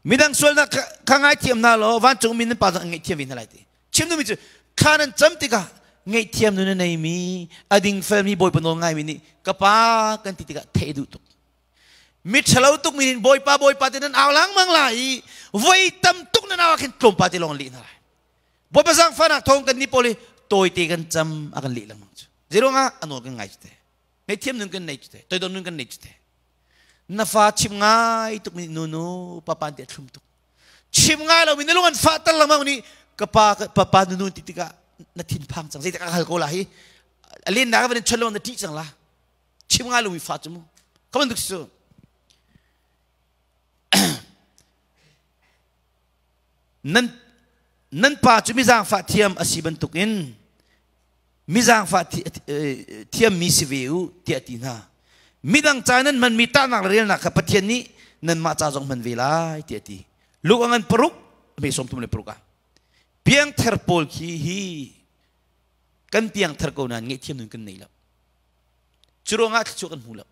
midang sualnak kha ngaithiam hna law vancung mi nan pa zong an ngaihthiam ve hna lai ti chim duhmi cu thla nan cam tikah ngaihthiam nun a neimi a dingfelmi bawipa nawl ngaimi nih ka pa kan ti tikah theih duh tuk mi ṭhalo tuk mi nih bawipa bawipa ti nan au lengmang lai i voi tam tuk nan au ah khin tlawmpal te lawng leh hna lai Bawipa zaangfahnak thawng kan nih pawl hi tawite kan cam a kan leh lengmang cu. Zeiruangah a nawl kan ngai cu te. Ngaihthiam nun kan nei cu te. Toidor nun kan nei cu te. Na fa chim ngai tuk mi nu nu papa an ti a thlum tuk. Chim ngai lo mi na lung an fah tal lengmang nih Ka pa ka pa nu nu ti tikah na thinphang cang. Zeitik ka hal ko la hi. A len na ka van chon lo na ṭih cang la. Chim ngai lo mi fa cu mu. Ka bantuk su. Nan nan pa cu mi zaangfah thiam a si bantukin mi zaangfah thiammi si ve u tiah ti hna. Midang ca nan hmanmi tahnak le relnak kha Pathian nih nanmah ca zong hman ve lai tiah ti. Luke a ngan paruk me 36 ah piangther pawl khi hi kan piangther ko nain ngaihthiam nun kan nei lo. Cu ruangah thluachuah kan hmu lo.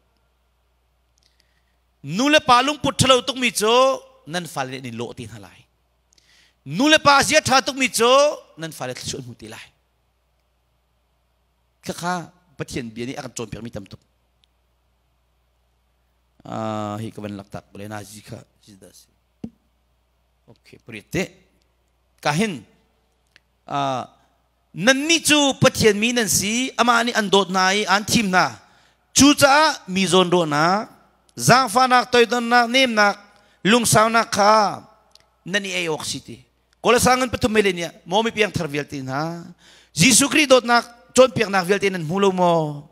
Nu le pa lungput ṭhalo tukmi cu nan fale nih an in lawh te hna lai. Nu le pa zia ṭha tukmi cu nan fale thluachuah an hmu te lai. Khakha Pathian bia nih a kan cawnpiakmi tam tuk. Hi ka van laktak le na zi kha zi dah si. Okay, pariat te. Ka hin nannih cu Pathian mi nan si, amah nih an dawt hna i aan thim hna. Cucaah mi zawnruahnak, zaangfahnak, toidornak, nemnak, lungsaunak kha nan i ei awk si ti. Kolosang ngan pathum mele nih maw mi piangthar vialte hna, Jesuh Khrih dawtnak cawnpiaknak vialte nan hmu lo maw?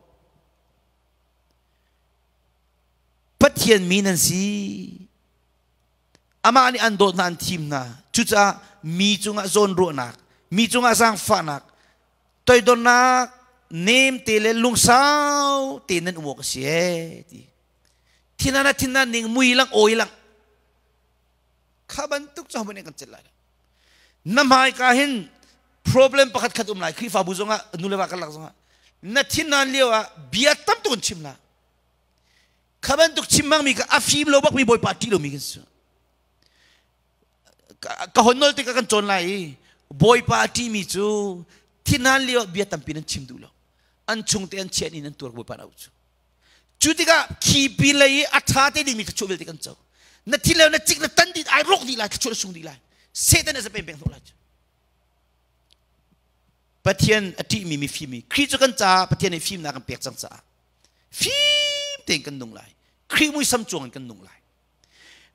Pathian mi nan si. Amah nih an dawt hna, an thim hna. Cucaah mi cungah zawnruahnak, mi cungah zaangfahnak, toidornak, nem te le lungsau te nan um awk a si ee ti. Thinan a thinan ning mui lang awi lang. Kha bantuk cu hohmanh nih kan celh lai lo. Na hmaika hin problem pakhat khat um lai Khrihfabu zongah nu le va karlak zongah na thinnan lio ah bia tam tuk in chim la. Kha bantuk chim hmangmi kha a fim lo bakmi Bawipa ṭih lomi kan si. Ka hon nol tikah kan cawn lai i Bawipa a ṭihmi cu thinhan lio ah bia tampi nan chim duh lo. An chungte an chiah in an tuar Bawipa na cu. Cu tikah khi pin lei i a ṭha te dingmi thluachuah vialte kan co. Na thin le na cik na tan dih ai rawk dih lai thluachuah na sung dih lai. Satan a zapeng peng hnawh lai cu. Pathian a ṭihmi mifim i Khrih cu kan caah Pathian nih fimnak kan pek cang caah fim tein kan nung lai Khrih muisam cuang in kan nung lai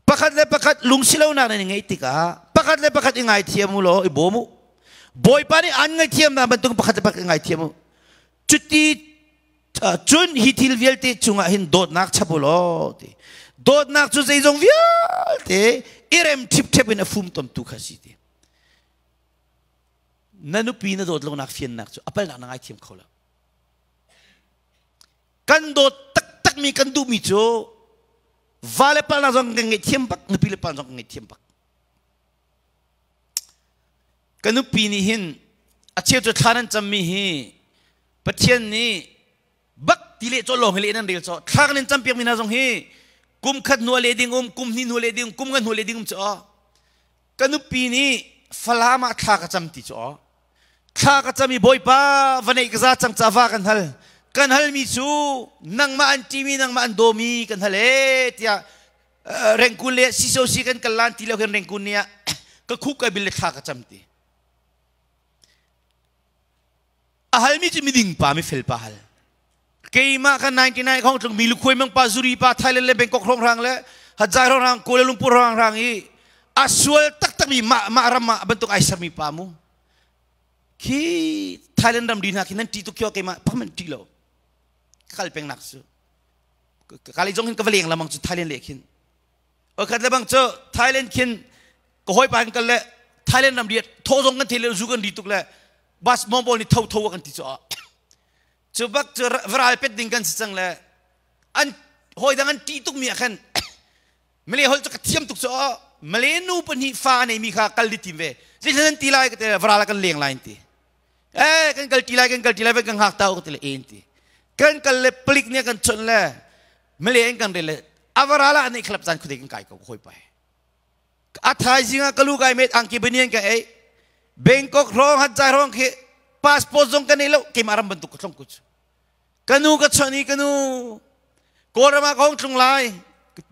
pakhat le pakhat lungsilonak nan i ngeih tikah pakhat le pakhat i ngaithiam u law i bawm u Bawipa nih an ngaihthiamnak bantuk pakhat le pakhat i ngaithiam u cuti cun hi thil vialte cungah hin dawtnak chap u law ti dawtnak cu zeizong vialte i rem ṭhipṭhep in a fumtomtu kha si ti na nupi na dawt lonak fiannak cu a palnak na ngaithiam kho lo Kan dawt taktakmi kan duhmi cu va le palnak zong kan ngaihthiam bak, nupi le pa zong kan ngaihthiam bak. Ka nupi nih hin a cheu cu thla nan cammi hi Pathian nih bak ti le caw lawng hi le nan rel caw thla kan in campiak mi hna zong hi kum khat hnu le ding um kum hnih hnu le ding um kum nga hnu le ding um cu ka nupi nih Falam ah thla ka cam ti cu thla ka cam i Bawipa va neih ka za cang ca va kan hal kan halmi cu nangmah an ṭimi nangmah an dawmi kan hal ee tiah rengkun le sisosi kan kal lan ti lo khin rengkun nih ah ka khuk ka bil le thla ka cam ti a halmi cu miding pa mifel pa hal keimah ka 99 khong tlung mi lukhuai mang pa zuri pa Thailand le Bangkok rong rang le Hajai rong rang Kuala Lumpur rong rang i a sual taktak mi mah mah ram ah bantuk ai sermi pa mu khi Thailand ram ri hna khi nan ṭi tuk khio keimah pakhat man ṭi lo kal peng nak su kali zong hin ka va leng lamang cu Thailand le khin khat le bang cu Thailand khin ka hawi pa kan kal le Thailand ram ri tho zong kan thei le zu kan ri tuk le bus mong pawl nih tho tho kan ti cu cu bak cu varal pet ding kan si cang le an hawi dang an ṭih tuk mi ah khan Malay holh cu ka thiam tuk cu Malay nu pahnih fa a neimi kha kal di tim ve zeitin an ti lai ka ti varal kan leng lai an ti eh kan kal ti lai kan kal ti lai kan hngak ta ka ti le en ti kan kal le palik nih kan chawnh le Malay an kan rel le avaral ah nei khlap caan khude kan kai ko hoi pai a thaizing ah kalu kai met angki banian ka ei Bangkok rong hat jai rong khi passport zong kan nei lo keimah ram bantuk ka thlong ku cu kanu ka chawnh i kanu Kawlram ah ka hong tlung lai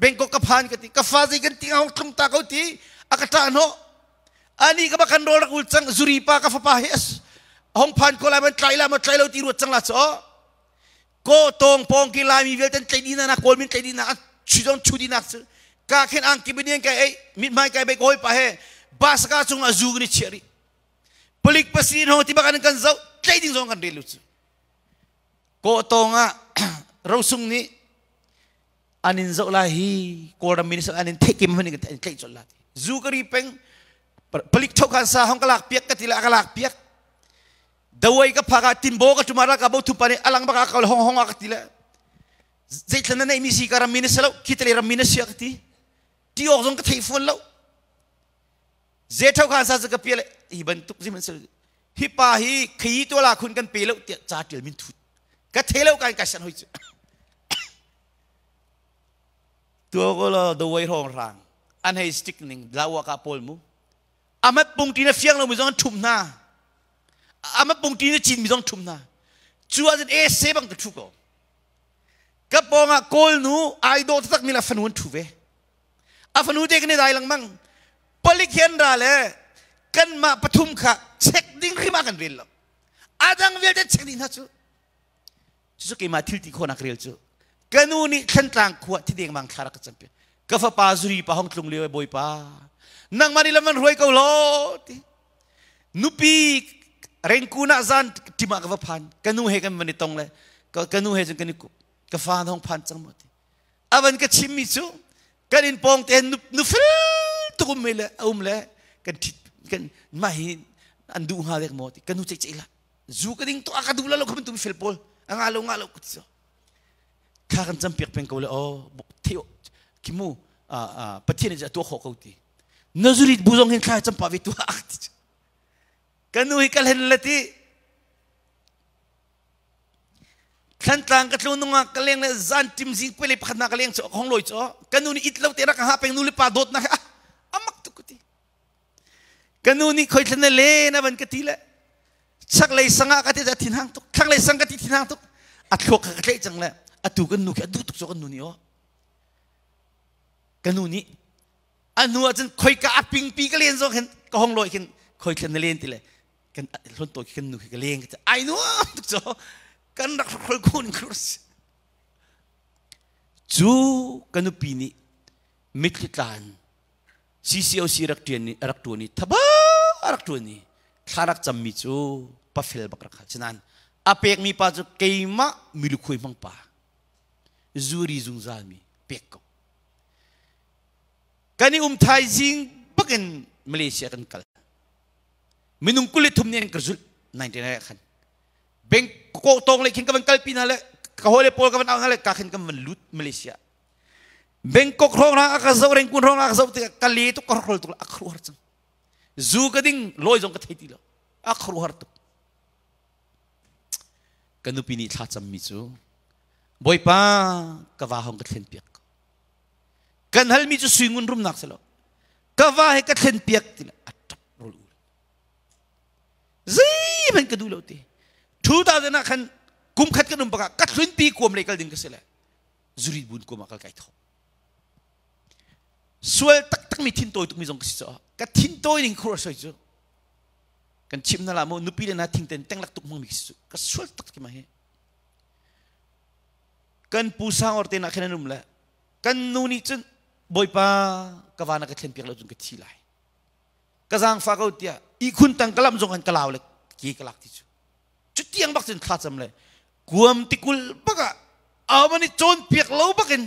Bangkok ka phan ka ti ka fa zei kan ti hong tlung ta ko ti a ka ṭah hnawh ani ka bakhan rawl rak ul cang zuri pa ka fapa hi as hong phan ko lai man tlai la ma tlai lo ti ruat cang la cho ko tong pong ki lai mi vialte tlai dina na kawl min tlai dina chu zong chu dinak cu ka khen ang ki binian kai ei mit mai kai bai koi pa he baska chung a zu ni chia ri. Palik pasi no ti bak an kan zoh tlei ding zong kan rel lu cu. Ko tong ah rosung nih an in zoh lai hi Kawlram minister an in theih kim man in tleih colh la zu ka ri peng palik thokhan sa hong ka lak piak ka ti la ka lak piak dawai ka phaka timbo ka tumara ka bo thupa ni alang baka ka hong hong ka ti la zeithlan na nei mi si ka ram minister lo khitale ram minister ka ti ti ok zong ka thei phone lo ze thokhan sa ka pia le hi bantuk zim an hi pa hi khi to la khun kan pe lo tiah ca tial min thut ka the lo kan ka san hoi chu tua ko lo the way rong rang an hei stick ning lawa ka pawl mu amat pungti na fiang lo mi zong an thum hna amat pungti na cin mi zong thum hna chu azin e se bang ka thu ko ka pong ah kawl nu ai do tak mi la fanu an thu ve a fanu te kan i dai lengmang palik hian ra le kan mah pathum kha check ding hrim ah kan rel lo adang vialte check ding hna cu cucu keimah thil ti khawhnak rel cu ka nu nih thlantlang khua thi deng mang thla rak ka campi ka fapa zuri pa hong tlung lio bawipa nangmah nih lam an hruai ko lo ti nupi rengkun ah zan tima ka va phan ka nu he kan van i tong le ka nu he cun kan i kup ka fa hong phan cang mo ti avan ka chim mi cu kan in pawng te nu fel tuk um le um le kan thit kan mah hi an duh hnga dek maw ti ka nu ceih ceih la zu ka ding to ka duh la lo khamin tu fel pawl a nga lo nga lo ku ti kha kan cam piak peng ko le o theo kimu pathian in tua kho ko ti nazurit bu zong hin thla cam pa ve tu ti ka nu hi ka hlen le ti Thlantlang ka tlung nungak ka leng le zan tim zing pele pakhat na ka leng chu hong loi chu ka nu nih it lo te rak ha peng nu le pa dawt na ah amak tu ka ti ka nu nih khoi thlan le na van ka ti le chak lei sanga ka ti thin hang tuk thlang lei sang ka ti thin hang tuk a thluak ka tlei cang le atu kan nu khi a duh tuk chu kan nu nih o ka nu nih a nu ah cun khoi ka a pingpi ka len zong hin ka hong loi khin khoi thlan na len ti le kan hlon to kan nu khi ka leng ka ai nuam tuk cho kan rak hrol khun khurs cu ka nupi nih mitthli tlan CCOC rak ṭian ni rak ṭuan i thaba rak ṭuan i thla rak cammi cu pafel bak rak hal a pekmi pa cu keimah milukhoi hmang pa zuri zungzal mi pek ko kan i um thaizing bakin Malaysia kan kal minung 23 nih an ka zulh 99 khan Bangkok tong le khin ka van kalpi hna le ka hawile pawl ka van au hna le ka khin kan van lut Malaysia Bangkok hrawng ra ka zoh rengkun hrawng ra ka zoh tikah ka le tuk ka hrol tuk a khru har cang zu ka ding loi zong ka thei ti lo a khru har tuk ka nupi nih thla cammi cu Bawipa ka va hong ka thlen piak kan halmi cu sui ngun rumnak si lo ka va he ka thlen piak ti le a ṭap rol ul zeihmanh ka duh lo ti 2000 ah khan kum khat kan um bakah ka thlunpi kuam lei kal ding ka si le zuri bun kuam ah kal kai thawk sual taktak mi thin tawi tuk mi zong ka si caah ka thin tawi ning khur soi cu kan chim na la mu nupi le na thing ten tenglak tuk hmang mi ka si cu ka sual tak ki ma hi kan pu sang or te na khan an um le kan nu nih cun Bawipa ka va na ka thlen piak lo cun ka thi lai ka zaangfa ko tiah ihkhun tang ka lamh zong an ka lau le ke ka lak ti cu cu tiang bak cun thlacam le kuam tikul bak ah aman i cawn piak lo bakin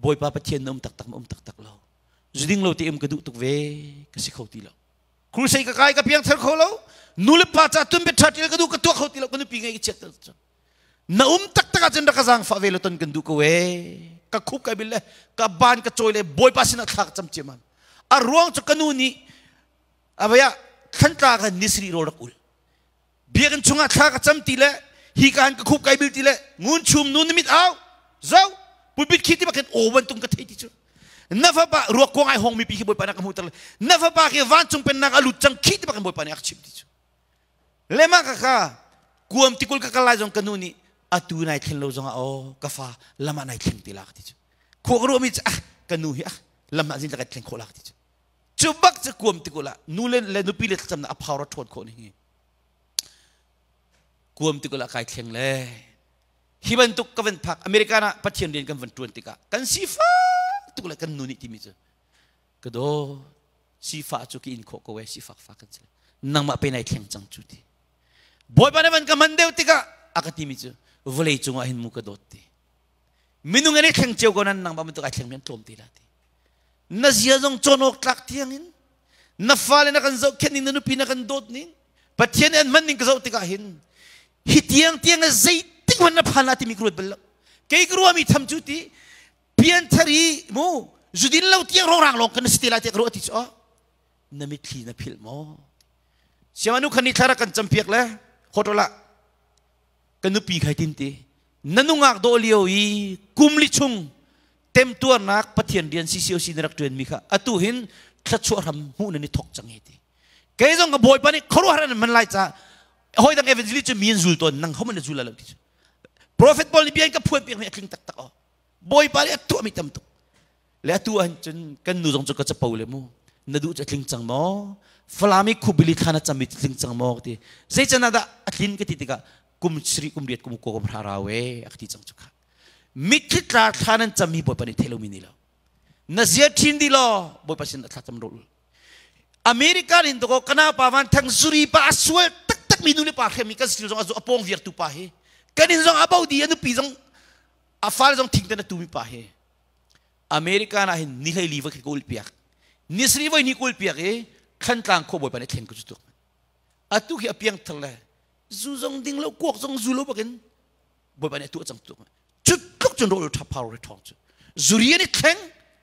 Bawipa Pathian na um taktak ma um taktak lo zuding lo te um ka duh tuk ve ka si kho ti lo crusade ka kai ka piang thar kho lo nu le pa ca tun bia ṭha ka duh ka tuah kho ti lo ka nupi ngai ka chiat na um taktak ahcun rak ka zaangfah ve lo ton kan duh ko ee ka khup kai bil le ka ban ka cawi le bawipa sinah thla ka cam ciammam a ruang cu ka nu nih abaya thlantla kan nisri rawl rak ul biakinn chungah thla ka cam ti le hi ka han ka khup kai bil ti le ngun chum nu na mit au zo pulpit khi ti bakin aw bantung ka thei ti cu na fapa ruak kuang ai hong mi pi khi bawipa na ka hmuh ter na fapa khi vancung pennak a lut cang khi ti bakin bawipa nih a ka chimh ti cu Lema ka kha kuam tikul ka kal lai zong ka nu nih atu nai thlen lo zongah aw ka fa lam ah nai thleng ti la ka ti cu khua ka ruahmi cu ah ka nu hi ah lam ah zin ka thleng khawh la ka ti cu cu bak cu kuam tikul ah nu le le nupi le thlacamnak a power a ṭhawn khawh ning hi kuam tikul ah kai thleng le hi bantuk ka van phak American ah Pathian rian kan van ṭuan tikah kan sifak tuk le kan nu nih timi cu ka daw sifah cu ka in khawh ko e sifak fa kan si. Nangmah pe nai thleng cang cu ti. Bawipa nih van ka man deuh tikah a ka timi cu vawlei cungah hin mu ka dawt ti. Minung an i thleng cio ko nan nangmah bantuk ai thlengmi an tlawm ti la ti. Na zia zong cawn awk tlak tiang in na fale na kan zohkhenh ning na nupi na kan dawt ning Pathian nih an hman ning ka zoh tikah hin hi tiang tiang zeitik hmanh na phan la timi ka ruat bal lo. Kei ka ruahmi tham cu ti pianthar i mu zudin lo tiang rongrang lawng kan si te lai tiah ka ruah ti cu na mitthli na philh maw? Siamanu khan ni thla rak kan campiak le hotel ah ka nupi khai tin ti na nungak dawh lio i kum li chung temtuarnak Pathian rian CCOC na rak ṭuan mi kha atu hin thluachuah hram hmuh nan i thok cang he ti. Kei zong ka bawipa nih khuaruahhar an man lai ca hoi dang evangelist cu mi an zul tawn nang homan na zul lo ti cu. Prophet Paul nih bia in ka phuan piak mi a tling taktak o. Bawipa nih a tuah mi tam tuk. Le atu ah cun kan nu zong cu ka capo le mu na duh cu a tling cang maw? Falam i khubili thla na cam mi tling cang maw ka ti. Zei can ah dah a tlin ka ti tikah kum siri kum riat kum ko kum hra rau e a ka ti cang cu kha. Mitthli tla thla nan cam mi Bawipa nih thei lomi ni lo. Na zia ṭhin di law Bawipa sin a thla cam ro. America in to ko kana pa van thang zuri pa a sual taktak mi nu le pa hrem mi kan sil zong a pong viar tu pa hi kan in zong a bo di a nupi zong a fale zong thing ten a tu mi pa hi America na hin ni hlei li va kul piak ni sri voi ni kul piak i Thlantlang khuabawi bawipa nih thlen ko cu tuk atu khi a piang thar le zu zong ding lo kuak zong zu lo bakin bawipa nih a tuah cang tuk cu tluk cun rawl ṭha phar re ṭhawng cu zuri an i thleng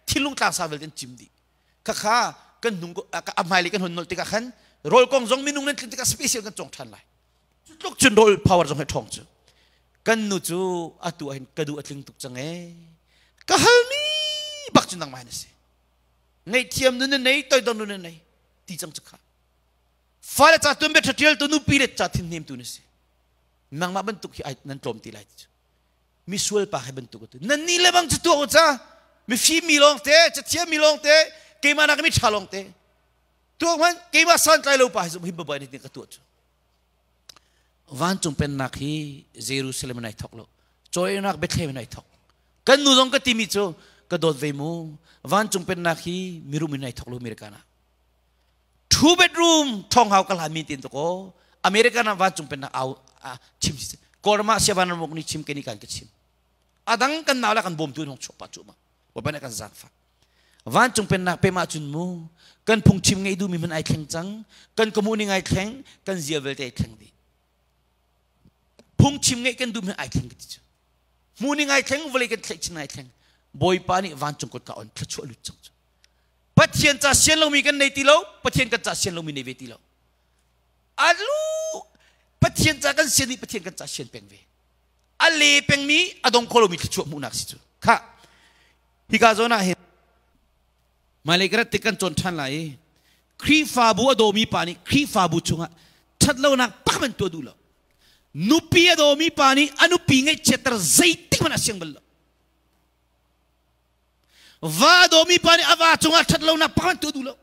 thinlung tlang sa vialte an cim dih khakha kan nung a hmailei kan hon nolh tikah khan rawl kong zong minung nan tlin tikah special kan cawng ṭhan lai cu tluk cun rawl power zong he ṭhawng cu kan nu cu atu ah hin ka duh a tling tuk cang ee ka halmi bak cu nangmah hin a si ngaihthiam nun na nei toidor nun na nei ti cang cu kha fale ca tuan bia ṭha tu nupi le ca thin hnem tu na si nangmah bantuk hi ai nan tlawm ti lai ti cu misual pa he bantuk tu nan ni le bang cu tuah u ca mifim mi lawng te cathiam mi lawng te keimah nak mi ṭha lawng te tuah hmanh keimah santlai lo pa hi him babai nih ka tuah cu vancung pennak hi Jerusalem in ai thok lo cawinak Bethlehem in ai thok kan nu zong ka timi cu ka dawt ve mu vancung pennak hi mirum in ai thok lo America na two bedroom thong hau ka hlan mi tin to ko America na vancung pennak au chim si Kawlram ah siavan ramuk ni chim ke ni kan ka chim adang kan nau la kan bawm tu hong chuak pa chu ma wa kan zang fa vancung pennak pe ma chun mu kan phungchim ngei du mi man ai thleng cang kan kamu ning ai thleng kan zia velte ai thleng di phungchim ngei kan du mi ai thleng ti chu mu ning ai thleng vawlei kan thlei chin ai thleng bawipa nih vancung kot ka on thluachuah lut cang chu Pathian ca sian lomi kan nei ti lo Pathian kan ca sian lomi nei ve ti lo alu Pathian ca kan sian i Pathian kan ca sian peng ve a le pengmi a dong kho lomi thluachuah hmuhnak si cu kha hika zawn ah hin hmailei ka rat tik kan cawn ṭhan lai i Khrihfabu a dawmi pa nih Khrihfabu chungah ṭhatlonak pakhat hmanh tuah duh lo nupi a dawmi pa nih a nupi ngaihchiatter zeitik hmanh a siang bal lo Va a dawmi pa nih a va cungah ṭhatlonak pakhat tuah duh lo.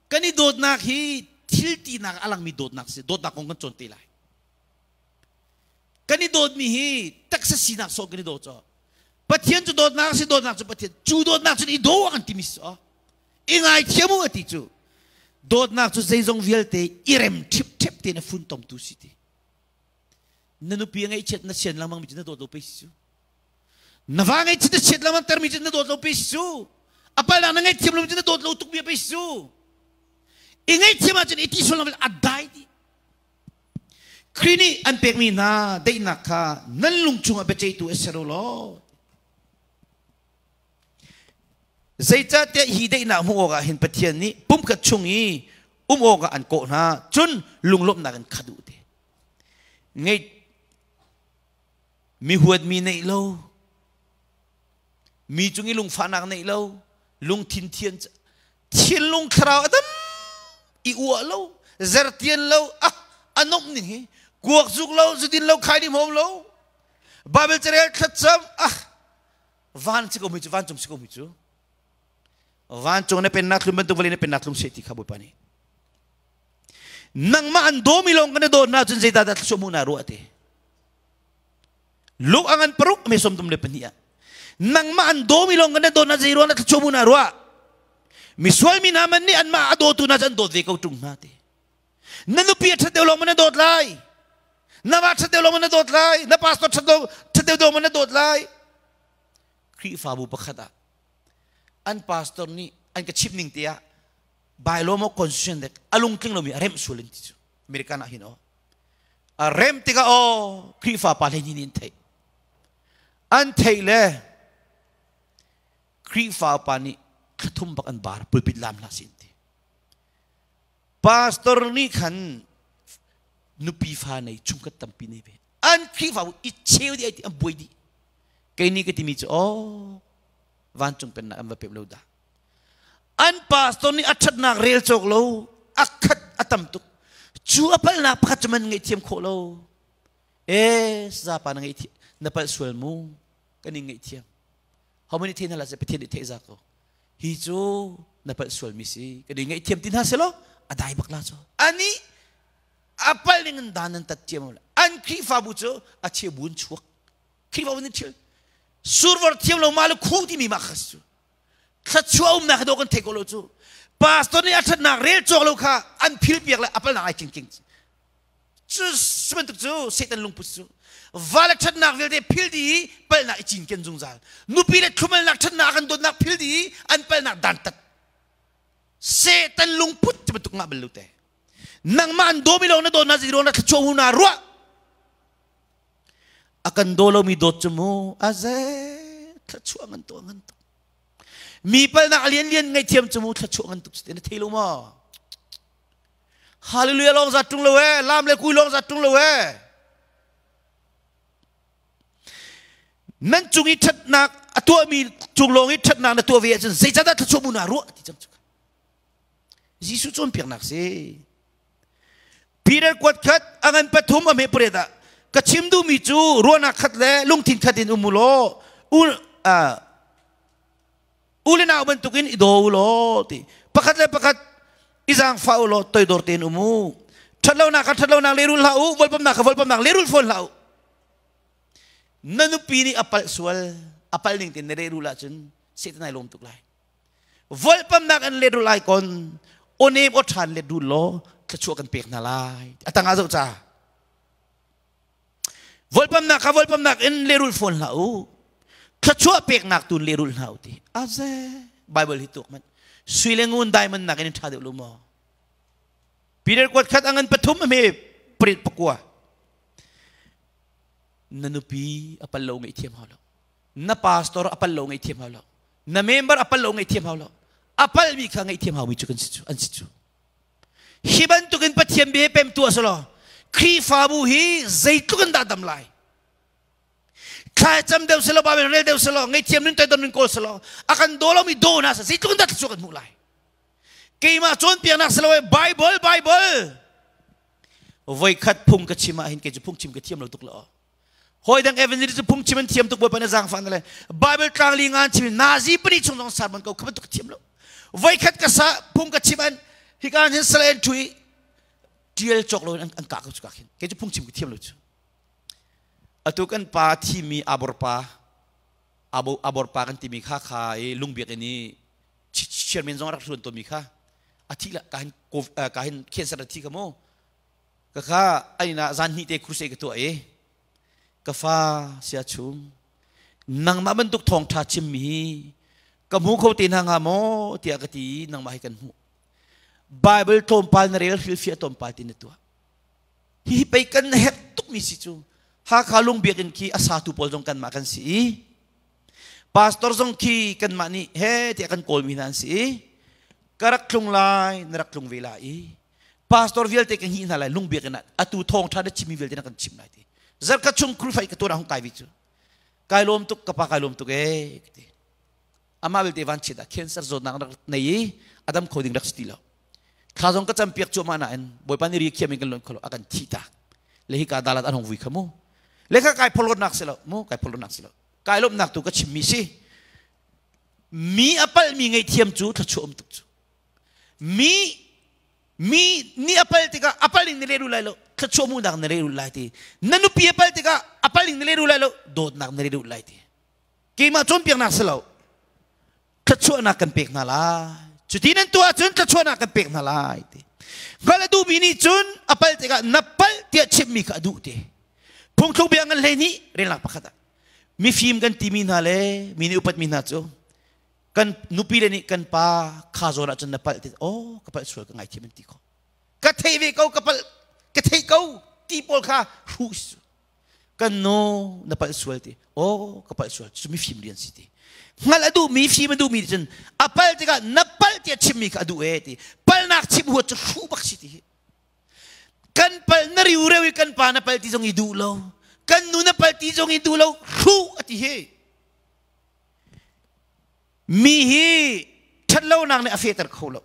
Kan i dawtnak hi thil tinak a langmi dawtnak si. Dawtnak kong kan cawn te lai. Kan i dawtmi hi taksa sinak sawh kan i daw caw. Pathian cu dawtnak si, dawtnak cu Pathian. Cu dawtnak cun i daw a kan timi si. I ngaithiam u a ti cu. Dawtnak cu zeizong vialte i rem ṭhipṭhep tein a funtomtu si ti. Na nupi a ngaihchiat na sian lengmang mi cu na dawt lo pei si cu. Na va ngaihchiat na chiat lengmang termi cu na dawt lo pe si cu. A palnak na ngaihthiam lo cu na dawt lo tuk bia pe si cu. I ngaihthiam ahcun i ti sual a dai dih. Khrih nih an pekmi hna daihnak kha nan lung chungah biaceihtu a ser u law. Zeicahtiah hi daihnak hmuh awkah hin Pathian nih pumkhat chung i um awkah an kawh hna, cun lunglawmhnak in khat u ti. Ngeih Mi huatmi neih lo, mi cung i lungfahnak neih lo, lungthin thian thinlung thlarau a dam i uah lo, zertian lo, ah a nomh ning hi kuak zuk lo, zudin lo, khai dim hom lo, Bible carel thlacam, ah van si ko mi cu vancung si ko mi cu vancung na pennak thlum bantuk vawlei na pennak thlum seh ti kha Bawipa nih nangmah an dawmi lawng kan i dawt na cun zeidah dah thluachuah hmuh na ruah te Luke a ngan paruk me 32 ah nangmah an dawmi lawng kan i dawt na zei ruang dah thluachuah hmuh na ruah? Misual mi hna man nih anmah a dawtu hna cu an dawt ve ko ṭung hna ti. Na nupi a ṭhat deuh lawng maw na dawt lai? Na va ṭhat deuh lawng maw na dawt lai? Na pastor ṭhat deuh deuh maw na dawt lai? Khrihfabu pakhat ah an pastor nih an ka chimh ning te ah bylaw maw constitution dek a lungtling lomi a remh sual in ti cu American ah hin aw a rem tikah aw Khrihfa pa hlei nih an theih an theih le Khrihfa upa nih thlathum bak an bar pulpit lam hlah sin ti pastor nih khan nupi fa nei chungkhat tampi nei ve an Khrihfa i cheu di ai ti an buai dih kei nih ka timi cu aw vancung pennak an va pem lo dah an pastor nih a ṭhatnak rel cawk lo a khat a tam tuk cu a palhnak pakhat cu man ngaihthiam khawh lo e zapa na ngaihthiam na palh sual mu kan in ngaihthiam how many the hna la Pathian nih theih za ko hi cu na palh sual mi si kan in ngaihthiam ti hna selaw a dai bak la cu ani a palh ning in dan an tat thiam an Khrihfabu cu a chebu in chuak Khrihfabu nih thil survor thiam lo ma le khu timi ma kha cu thluachuah umnak hi dawh kan theih ko lo cu pastor nih a ṭhatnak rel cawk lo kha an phil piak le a palnak ai king king cu bantuk cu Satan lungput cu va le ṭhatnak vialte phil dih i palnak i cinken zungzal nupi le thlumalnak ṭhatnak kan dawtnak phil dih i an palnak dantat Satan lungput cu bantuk ngah bal lo te nangmah an dawmi lawng na dawt na zei ruang na thluachuah hu na ruah a kan daw lomi dawt cu mu a ze thluachuah ngan tuah ngan tuk mi palnak lian lian ngaihthiam cu mu thluachuah ngan tuk na thei lo maw hallelujah lawng za tung lo e lam le kui lawng za tung lo e nan cung i ṭhatnak a tuahmi cung lawng i ṭhatnak na tuah ve ahcun zeicahdah thluachuah mu naa ruah ti cang cu Jesuh cawnpiaknak si Peter kuat khat a ngan pathum a hme pariat ah ka chim duhmi cu ruahnak khat le lungthin khat in um u law u le nau bantukin i daw u law ti pakhat le pakhat i zaangfah u law toidor tein um u ṭhatlonak kha ṭhatlonak lehrul hlah u volpamnak kha volpamnak lehrul fawn hlah u na nupi nih a palh sual a palh ning tein na lehrul ahcun Satan ai lawm tuk lai volpamnak an lehrul ai kon onem o ṭhan lehrul law thluachuah kan pek hna lai a tangah zoh ca Volpamnak kha volpamnak in lehrulh fawn hlah u. Thluachuah peknak tu in lehrulh hna u ti. Aze Bible hi tuak manh. Sui le ngun diamond nak in ṭha deuh lu maw? Peter kuat khat angan pathum a hme prit pakua. Na nupi a pal lo ngeih thiam hau lo. Na pastor a pal lo ngeih thiam hau lo. Na member a pal lo ngeih thiam hau lo. A palmi kha ngeih thiam haumi cu kan si cu an si cu. Hi bantukin Pathian bia pem tu a si lo. Khrihfabu hi zeitluk in dah dam lai? Thlacam deuh selaw, Bible rel deuh selaw, ngaihthiam nun toidor nun kawl selaw, a kan daw lomi daw hna seh, zeitluk in dah thluachuah kan hmuh lai? Keimah cawnpiaknak si lo Bible, Bible. Voikhat phung ka chim ah hin kei cu phungchim ka thiam lo tuk lo. Hawi dang evangelist cu phungchim an thiam tuk Bawipa na zaangfah na le Bible tlang li nga an chim nazi pali chung zong sermon ko kha bantuk ka thiam lo. Voikhat ka sa phung ka chim an hika hin sal an ṭhu i ṭial cawk lo in an kah ko cu ka khin. Kei cu phungchim ka thiam lo cu. Atu kan pa thimi abor pa abo abor pa kan timi kha kha i lungbiak in i chairman zong rak hluan tawnmi kha a thi la ka hin ka hin cancer a thi kha mu Ka kha an inn ah zan hnih te crusade ka tuah i ka fa sia chung nangmah bantuk thawngṭha chimmi hi ka hmu kho te hna hnga maw tiah ka ti i nangmah hi kan hmuh. Bible tlawmpal na rel hrilhfiah tlawmpal ti na tuah. Hihi pei kan herh tukmi si cu Hakha lungbiakinn khi a satu pawl zong kanmah kan si i pastor zong khi kanmah nih he tiah kan kawlmi hna an si i ka rak tlung lai na rak tlung ve lai i pastor vialte ka hih hna lai lungbiak in atu thawng tha na chimmi vialte na kan chim lai ti zarkhat chung krufai ka tuan hong kai vi cu kai lawm tuk ka pa kai lawm tuk e ti amah vialte van chiat ah cancer zawtnak rak nei i adam kho ding rak si ti lo thla zong ka cam piak cuahmah nain bawipa nih ri khiam in kan lon kholo a kan thi tak le hi ka dalat an hong vui kha mu le kha kai pholawtnak si lo mu kai pholawtnak si lo kai lawmnak tu ka chimmi si mi a palmi ngaihthiam cu thluachuah um tuk cu Mi mi nih a pal tikah a pal ning na lehrul lai lo thluachuah hmuhnak na lehrul lai ti na nupi a pal tikah a pal ning na lehrul lai lo dawtnak na lehrul lai ti keimah cawnpiaknak si lo thluachuahnak kan pek hna lai Cuti nan tuah ahcun thluachuahnak kan pek hna lai ti. Hngalh a duhmi nih cun a palh tikah na palh tiah chimhmi kha a duh ti. Phungthluk bia ngan 12 relnak pakhat ah mifim kan timi hna le mi nih upatmi hna cu kan nupi le nih kan pa kha zawn ahcun na palh ti oh ka palh sual ka ngaithiam an ti kho ka theih ve ko ka palh ka theih ko ti pawl kha hruh kan nu na palh sual ti oh ka palh sual cu mifim rian si ti hngalh a duhmi fim a duhmi cun a palh tikah na palh tiah chimmi kha a duh e ti palhnak chim huat cu hruh bak si ti hi kan palh na riu reu i kan pa na palh ti zong i duh lo kan nu na palh ti zong i duh lo hruh a ti hi mi hi ṭhatlonak nih a fehter kho lo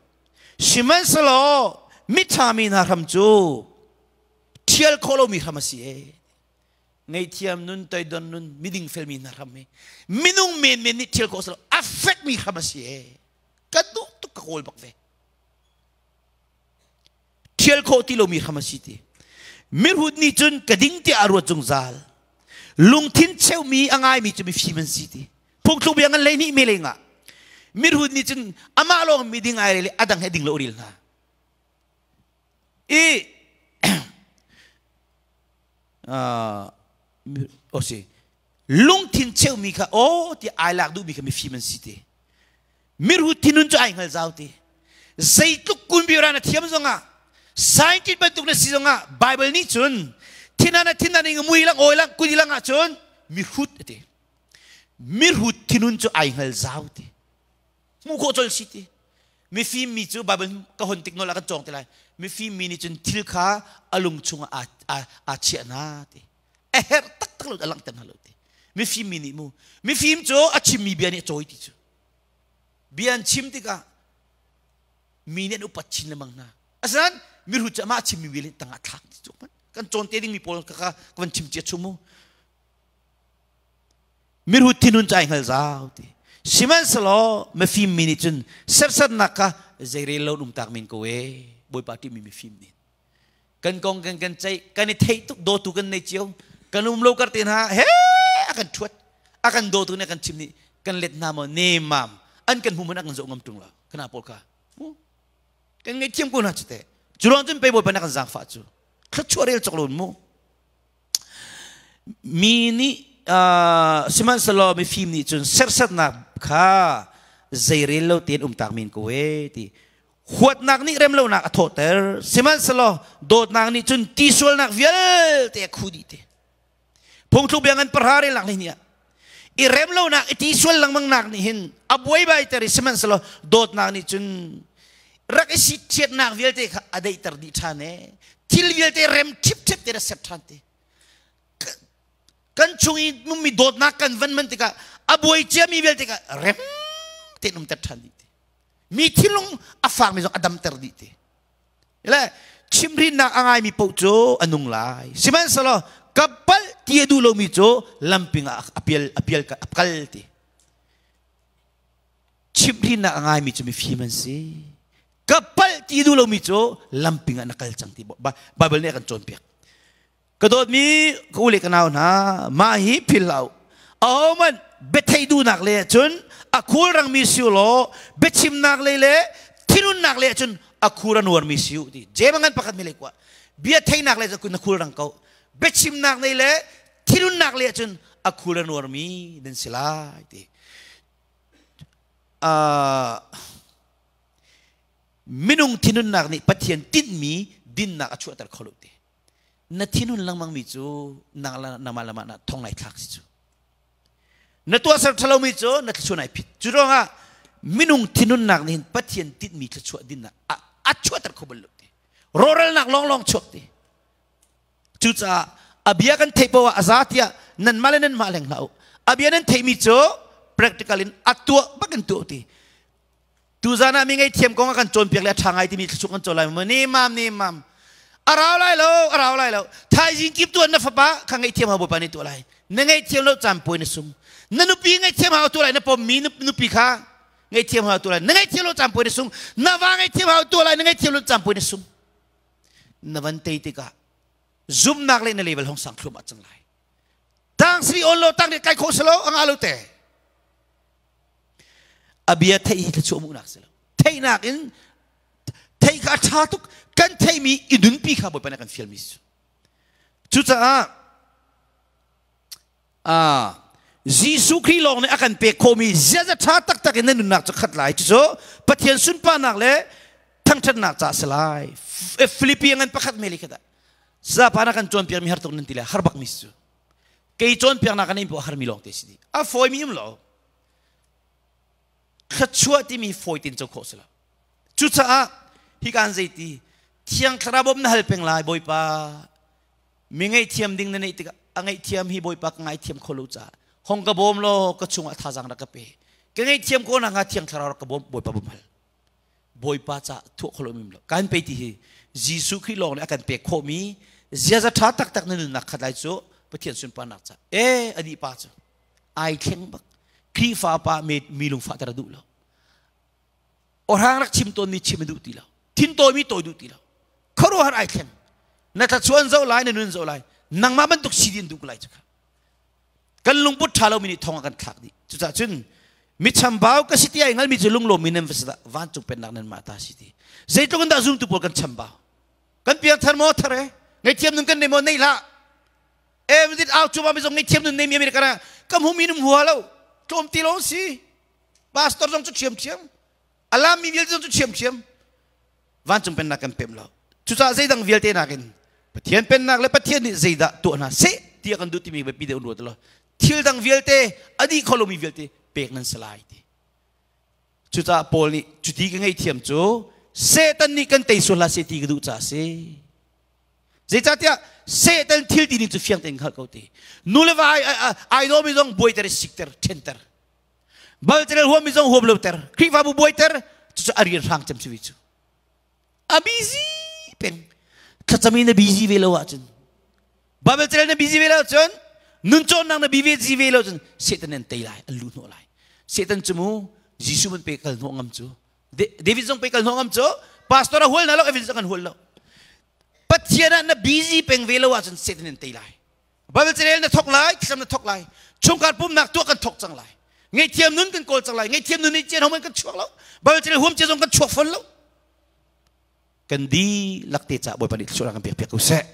sihmanhsehlaw miṭha mi hna hram cu ṭhial khawh lomi hram a si e ngaihthiam nun toidon nun miding felmi hna hram hi minung menmen nih ṭhial khawh si lo a fekmi hram a si e ka duh tuk ka kawl bak ve ṭhial khawh ti lomi hram a si ti mirhut nih cun ka ding tiah a ruat zungzal lungthin cheumi a ngaimi cu mifim an si ti phungthluk bia ngan 12 me lengah mirhut nih cun amah lawng miding ai rel i a dang he ding lo ril hna i o si lungthin cheumi kha aw ti ai lak duhmi kha mifim an si ti mirhut thinun cu ai hngal zau ti zeitluk kunbira na thiam zongah scientist bantuk na si zongah Bible nih cun thinan a thinan ing mui lang oi lang kuni lang ahcun mihrut ati mirhut thinun cu ai hngal zau ti hmuh khawh col si ti mifim mi cu Bible ka hon tik nawl ah kan cawng te lai mifim mi nih cun thil kha a lung chungah aa chiah hna ti a herh taktak lo a langhter hna lo ti mifim mi nih mu mifim cu a chimmi bia nih a cawi ti cu bia an chim tikah mi nih an upat chin lengmang hna asinain mihrut cu amah a chimmi bia tangah thlak ti cu kan cawn te dingmi pawl ka ka van chim cia chum mu Mirhut thinhun cu ai hngal zau ti. Sihmanhsehlaw mifim mi nih cun serhsatnak kha zeirel lo um tak men ko e. Bawipa ṭihmi mifim nih. Kan kong kan kan ceih, kan i theih tuk dawtu kan nei cio. Kan um lo kar te hna he a kan ṭhuat. A kan dawtu nih a kan chim nih kan let hna maw nemam an kan hmu hmanh a kan zoh ngam ṭung lo. Kana pawl kha. Kan ngaihthiam ko hna cu teh. Cu ruang cun pei Bawipa nih a kan zaangfah cu. Thluachuah rel cawk lo mu. Mi nih sihmanhsehlaw mifim nih cun serhsatnak kha zeirel lo tein umtak men ko e ti. Huatnak nih remlonak a thawhter, sihmanhsehlaw dawtnak nih cun tisualnak vialte a khu dih ti. Phungthluk bia ngan pahra relnak hlei ah i remlonak i tisual lengmangnak nih hin a buaibaiter i sihmanhsehlaw dawtnak nih cun rak i sitthiatnak vialte kha a daihter dih ṭhan e thil vialte rem ṭhipṭhep te na ser ṭhan te kan chung i ummi dawtnak kan van man tikah a buai ciami vialte kha rem tein umter ṭhan dih te mi thinlung a fakmi zong a damter dih te le chimhrinnak a ngaimi paoh cu a nung lai sihmanhsehlaw ka palh ti a duh lomi cu lamping ah a pial a pial a kal ti Chimhhrinnak a ngaimi cu mifim an si. Ka palh ti duh lomi cu lamping ah na kal cang ti Bible nih a kan cawnpiak. Ka dawtmi ka u le ka nau hna, mah hi philh hlah u. Ahohmanh biatheih duhnak lei ahcun a khulrangmi si u law biachimnak lei le thinhunnak lei ahcun a khur a nuarmi si u ti. Jeim a ngan pakhat mi lei kua. Bia theihnak lei cu na khulrang ko. Biachimnak lei le thinhunnak lei ahcun a khul a nuarmi nan si lai ti. Minung thinhunnak nih Pathian tinhmi dinnak a chuahter kho lo ti. Na thinhun lengmangmi cu nangmah le mah thong nai thlak si cu. Na tuahser ṭhalomi cu na thluachuah nai phit. Cu ruangah minung thinhunnak nih hin Pathian tinhmi thluachuah dinnak a chuahter kho bal lo ti. Rawhralnak lawnglawng chuak ti. Cucaah a bia kan theih poah a za tiah nanmah le nanmah leng hlah u. A bia nan theihmi cu practical in a tuah bak in tuah ti. Tuzan ah mi ngaihthiam kong a kan cawnpiak le a ṭha ngai timi thluachuah kan cawn lai maw? Ne mam ne mam. A rau lai lo, a rau lai lo. Thaizing kip tuan na fapa kha ngaihthiam hau Bawipa nih tuah lai. Na ngaihthiam lo caan puai na sung. Na nupi ngaihthiam hau tuah lai na pommi nupi kha ngaihthiam hau tuah lai. Na ngaihthiam lo caan puai na sung. Na va ngaihthiam hau tuah lai na ngaihthiam lo caan puai na sung. Na van tei tikah zumnak le na level hong sang thluahmah cang lai tang sri on lo tang kai kho selo anga lo te a bia thei hi thluachuah munak selo. Theihnak in theih kha a ṭha tuk. Kan theihmi i nunpi kha Bawipa nih a kan fialmi si. Cucaah Jesuh Khrih lawng nih a kan pek khawhmi ziaza ṭha taktak in na nunnak cu khat lai. Cucu Pathian sunparnak le thangṭhatnak caah si lai. Filipi ngan pakhat meli khat ah Sapa na kan cawnpiakmi har tuk nan ti le har bakmi si cu. Kei cawnpiaknak kan in poh harmi lawng te si dih. A fawimi um lo. Thluachuah timi fawi tin co khawh si lo. Cucaah hi kan zeiti Thiang Thlarau bawm na hal peng lai Bawipa. Mi ngaihthiam ding na neih tikah a ngaihthiam hi Bawipa ka ngaithiam kho lo caah hong ka bawm law ka chungah thazaang rak ka pe. Ka ngaihthiam ko nakhnga Thiang Thlarau rak ka bawm Bawipa bawm hal. Bawipa ca thuah kho lo mi lo. Kan pe ti hi Jesuh Khrih lawng nih a kan pek khawhmi ziaza ṭha taktak na nunnak khat lai cu Pathian sunparnak ca. E anih pa cu ai thleng bak. Khrihfa pa mi lungfahter a duh lo. Awhrang rak chim tawnmi chim a duh ti lo. Thin tawimi tawi duh ti lo. Khuaruahhar ai thleng. Na thlachuan zoh lai, na nun zoh lai. Nangmah bantuk si din duh ko lai cu kha. Kan lungput ṭha lomi nih thong a kan thlak dih. Cucaah cun mi chambau ka si ti ai ngalmi cu lunglawmmi nan va si dah vancung pennak nan mah ta si ti. Zeitluk in dah zumtu pawl kan chambau. Kan piangthar maw thar e? Ngaihthiam nun kan nei maw nei hlah. E dit au chuba mi zong ngaihthiam nun nei mi America na kam humi num hua lo. Tlawm ti lo si. Pastor zong cu ṭhiam ṭhiam. Alam mi vialte zong cu ṭhiam ṭhiam. Vancung pennak kan pem lo. Cucaah zeidang vialte nakin Pathian pennak le Pathian nih zeidah tuah hna seh ti a kan duh timi biapi deuh ruat lo. Thil dang vialte a dih kho lomi vialte pek nan si lai ti. Cucaah Paul nih cuti ka ngaihthiam cu Satan nih kan tei sual hlah seh ti ka duh caah a si. Zeicahtiah Satan thil ti ning cu fiang tein hngalh ko ti. Nu le va ai dawmi zong buaiter i sikter, ṭhenter. Balcarel huammi zong huam loter. Khrihfabu buaiter cucu a rian hrang cem si cu. A busy peng. Thlacam i na busy ve lo ahcun Bible carel na busy ve lo ahcun nun cawnnak na busy ve lo ahcun Satan an tei lai, an luh hnawh lai. Satan cu mu Jesuh man pe kal hnawh ngam cu. David zong pe kal hnawh ngam cu. Pastor a hual na lo, Evangelist an hual lo. Pathian ah na busy peng ve lo ahcun Satan an tei lai. Bible carel na thok lai, thlacam na thok lai. Chungkhar pumnak tuah kan thok cang lai. Ngaihthiam nun kan kawl cang lai. Ngaihthiam nun nih cian homan kan chuak lo. Bible carel huam cia zong kan chuak fawn lo. Kan dihlak te ca Bawipa nih thluachuah kan pek piak ko seh.